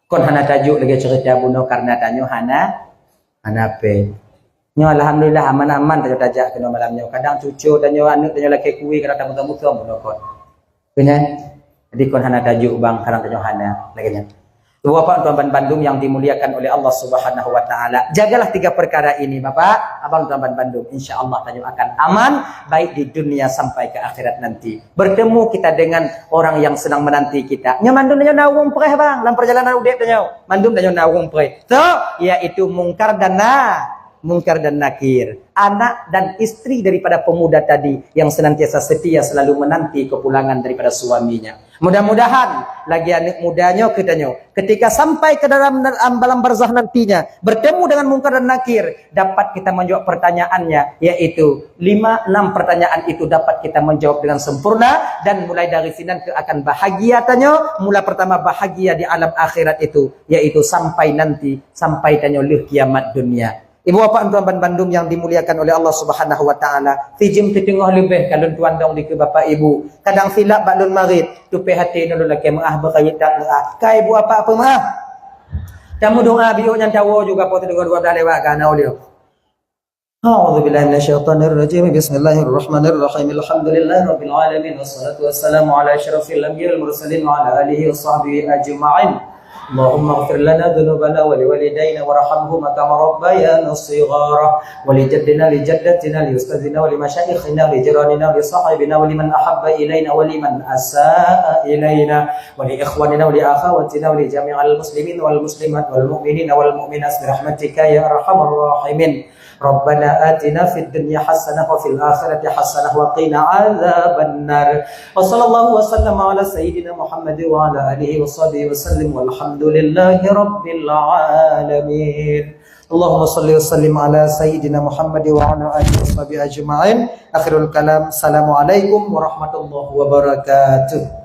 Kon hana tajok lagée cerita bunoe karena tanyoe hana, hana pe. Nyoe alhamdulillah aman-aman tanyoe tajak keunoe malam nyoe. Kadang cucu tanyoe, aneuk tanyoe lakée kui kadang tamutom-mutom bunoe kon. Keu nyan, jadi kon hana tajok bang, kadang tanyoe hana lagée nyan. Ibu bapak tuan ban bandum yang dimuliakan oleh Allah Subhanahu wa taala, jagalah tiga perkara ini bapak, abang tuan ban bandum, insya Allah tanyoe akan aman baik di dunia sampai ke akhirat nanti. Bertemu kita dengan orang yang sedang menanti kita. Nyoe mandum tanyoe na ureuëng preh bang, lam perjalanan udeb tanyoe. Mandum tanyoe na ureuëng preh. So, yaitu mungkar dan na, mungkar dan nakir. Anak dan istri daripada pemuda tadi yang senantiasa setia selalu menanti kepulangan daripada suaminya. Mudah-mudahan lagi aneuk muda nyoe keu tanyoe, ketika sampai ke dalam alam barzakh nantinya, bertemu dengan mungkar dan nakir, dapat kita menjawab pertanyaannya, yaitu lima enam pertanyaan itu dapat kita menjawab dengan sempurna, dan mulai dari sinan ke akan bahagia tanyoe. Mula pertama bahagia di alam akhirat itu, yaitu sampai nanti, sampai tanyoe lheueh kiamat dunia. Ibu bapak tuan ban bandum yang dimuliakan oleh Allah Subhanahu wa taala, sijeuem siteungoh leubeh ka lôn tuan dong dikeue bapak ibu. Kadang silap bak lôn marit, tupeh até nyoe lôn lakée meuah beukayet that meuah. Ka ibu bapak peumeuah. Tamu doa biôh nyan tawoe juga poh teungoh dua belas lewat ka na ulio. A'udzubillahi minasyaitonirrajim. Bismillahirrahmanirrahim. Alhamdulillahirabbil alamin. Wassalatu wassalamu ala asyrafil anbiya'i wal mursalin wa ala alihi wa sahbihi ajma'in. Allahumma ighfir lana dzunubana wa liwalidayna warhamhuma kama rabbayana shighara. Wa li jaddina, li jaddatina, li ustadzina, wa li masyaikhina, wa li jiranina, wa li sahibina, wa liman ahabba ilaina, wa liman asaa ilaina, wa li ikhwanina, wa li akhawatina, wa li jami'il muslimin wal muslimat wal mu'minina wal mu'minat bi rahmatika ya arhamar rahimin. Rabbana atina fid dunya hasanah wa fil akhirati hasanah wa qina adzabannar. Wa sallallahu wa sallama ala sayyidina Muhammad wa ala alihi wa sahbihi wa sallim walhamdulillahi rabbil alamin. Allahumma salli wa sallim ala sayyidina Muhammad wa ala alihi wa sahbihi ajma'in. Akhirul kalam. Assalamualaikum warahmatullahi wabarakatuh.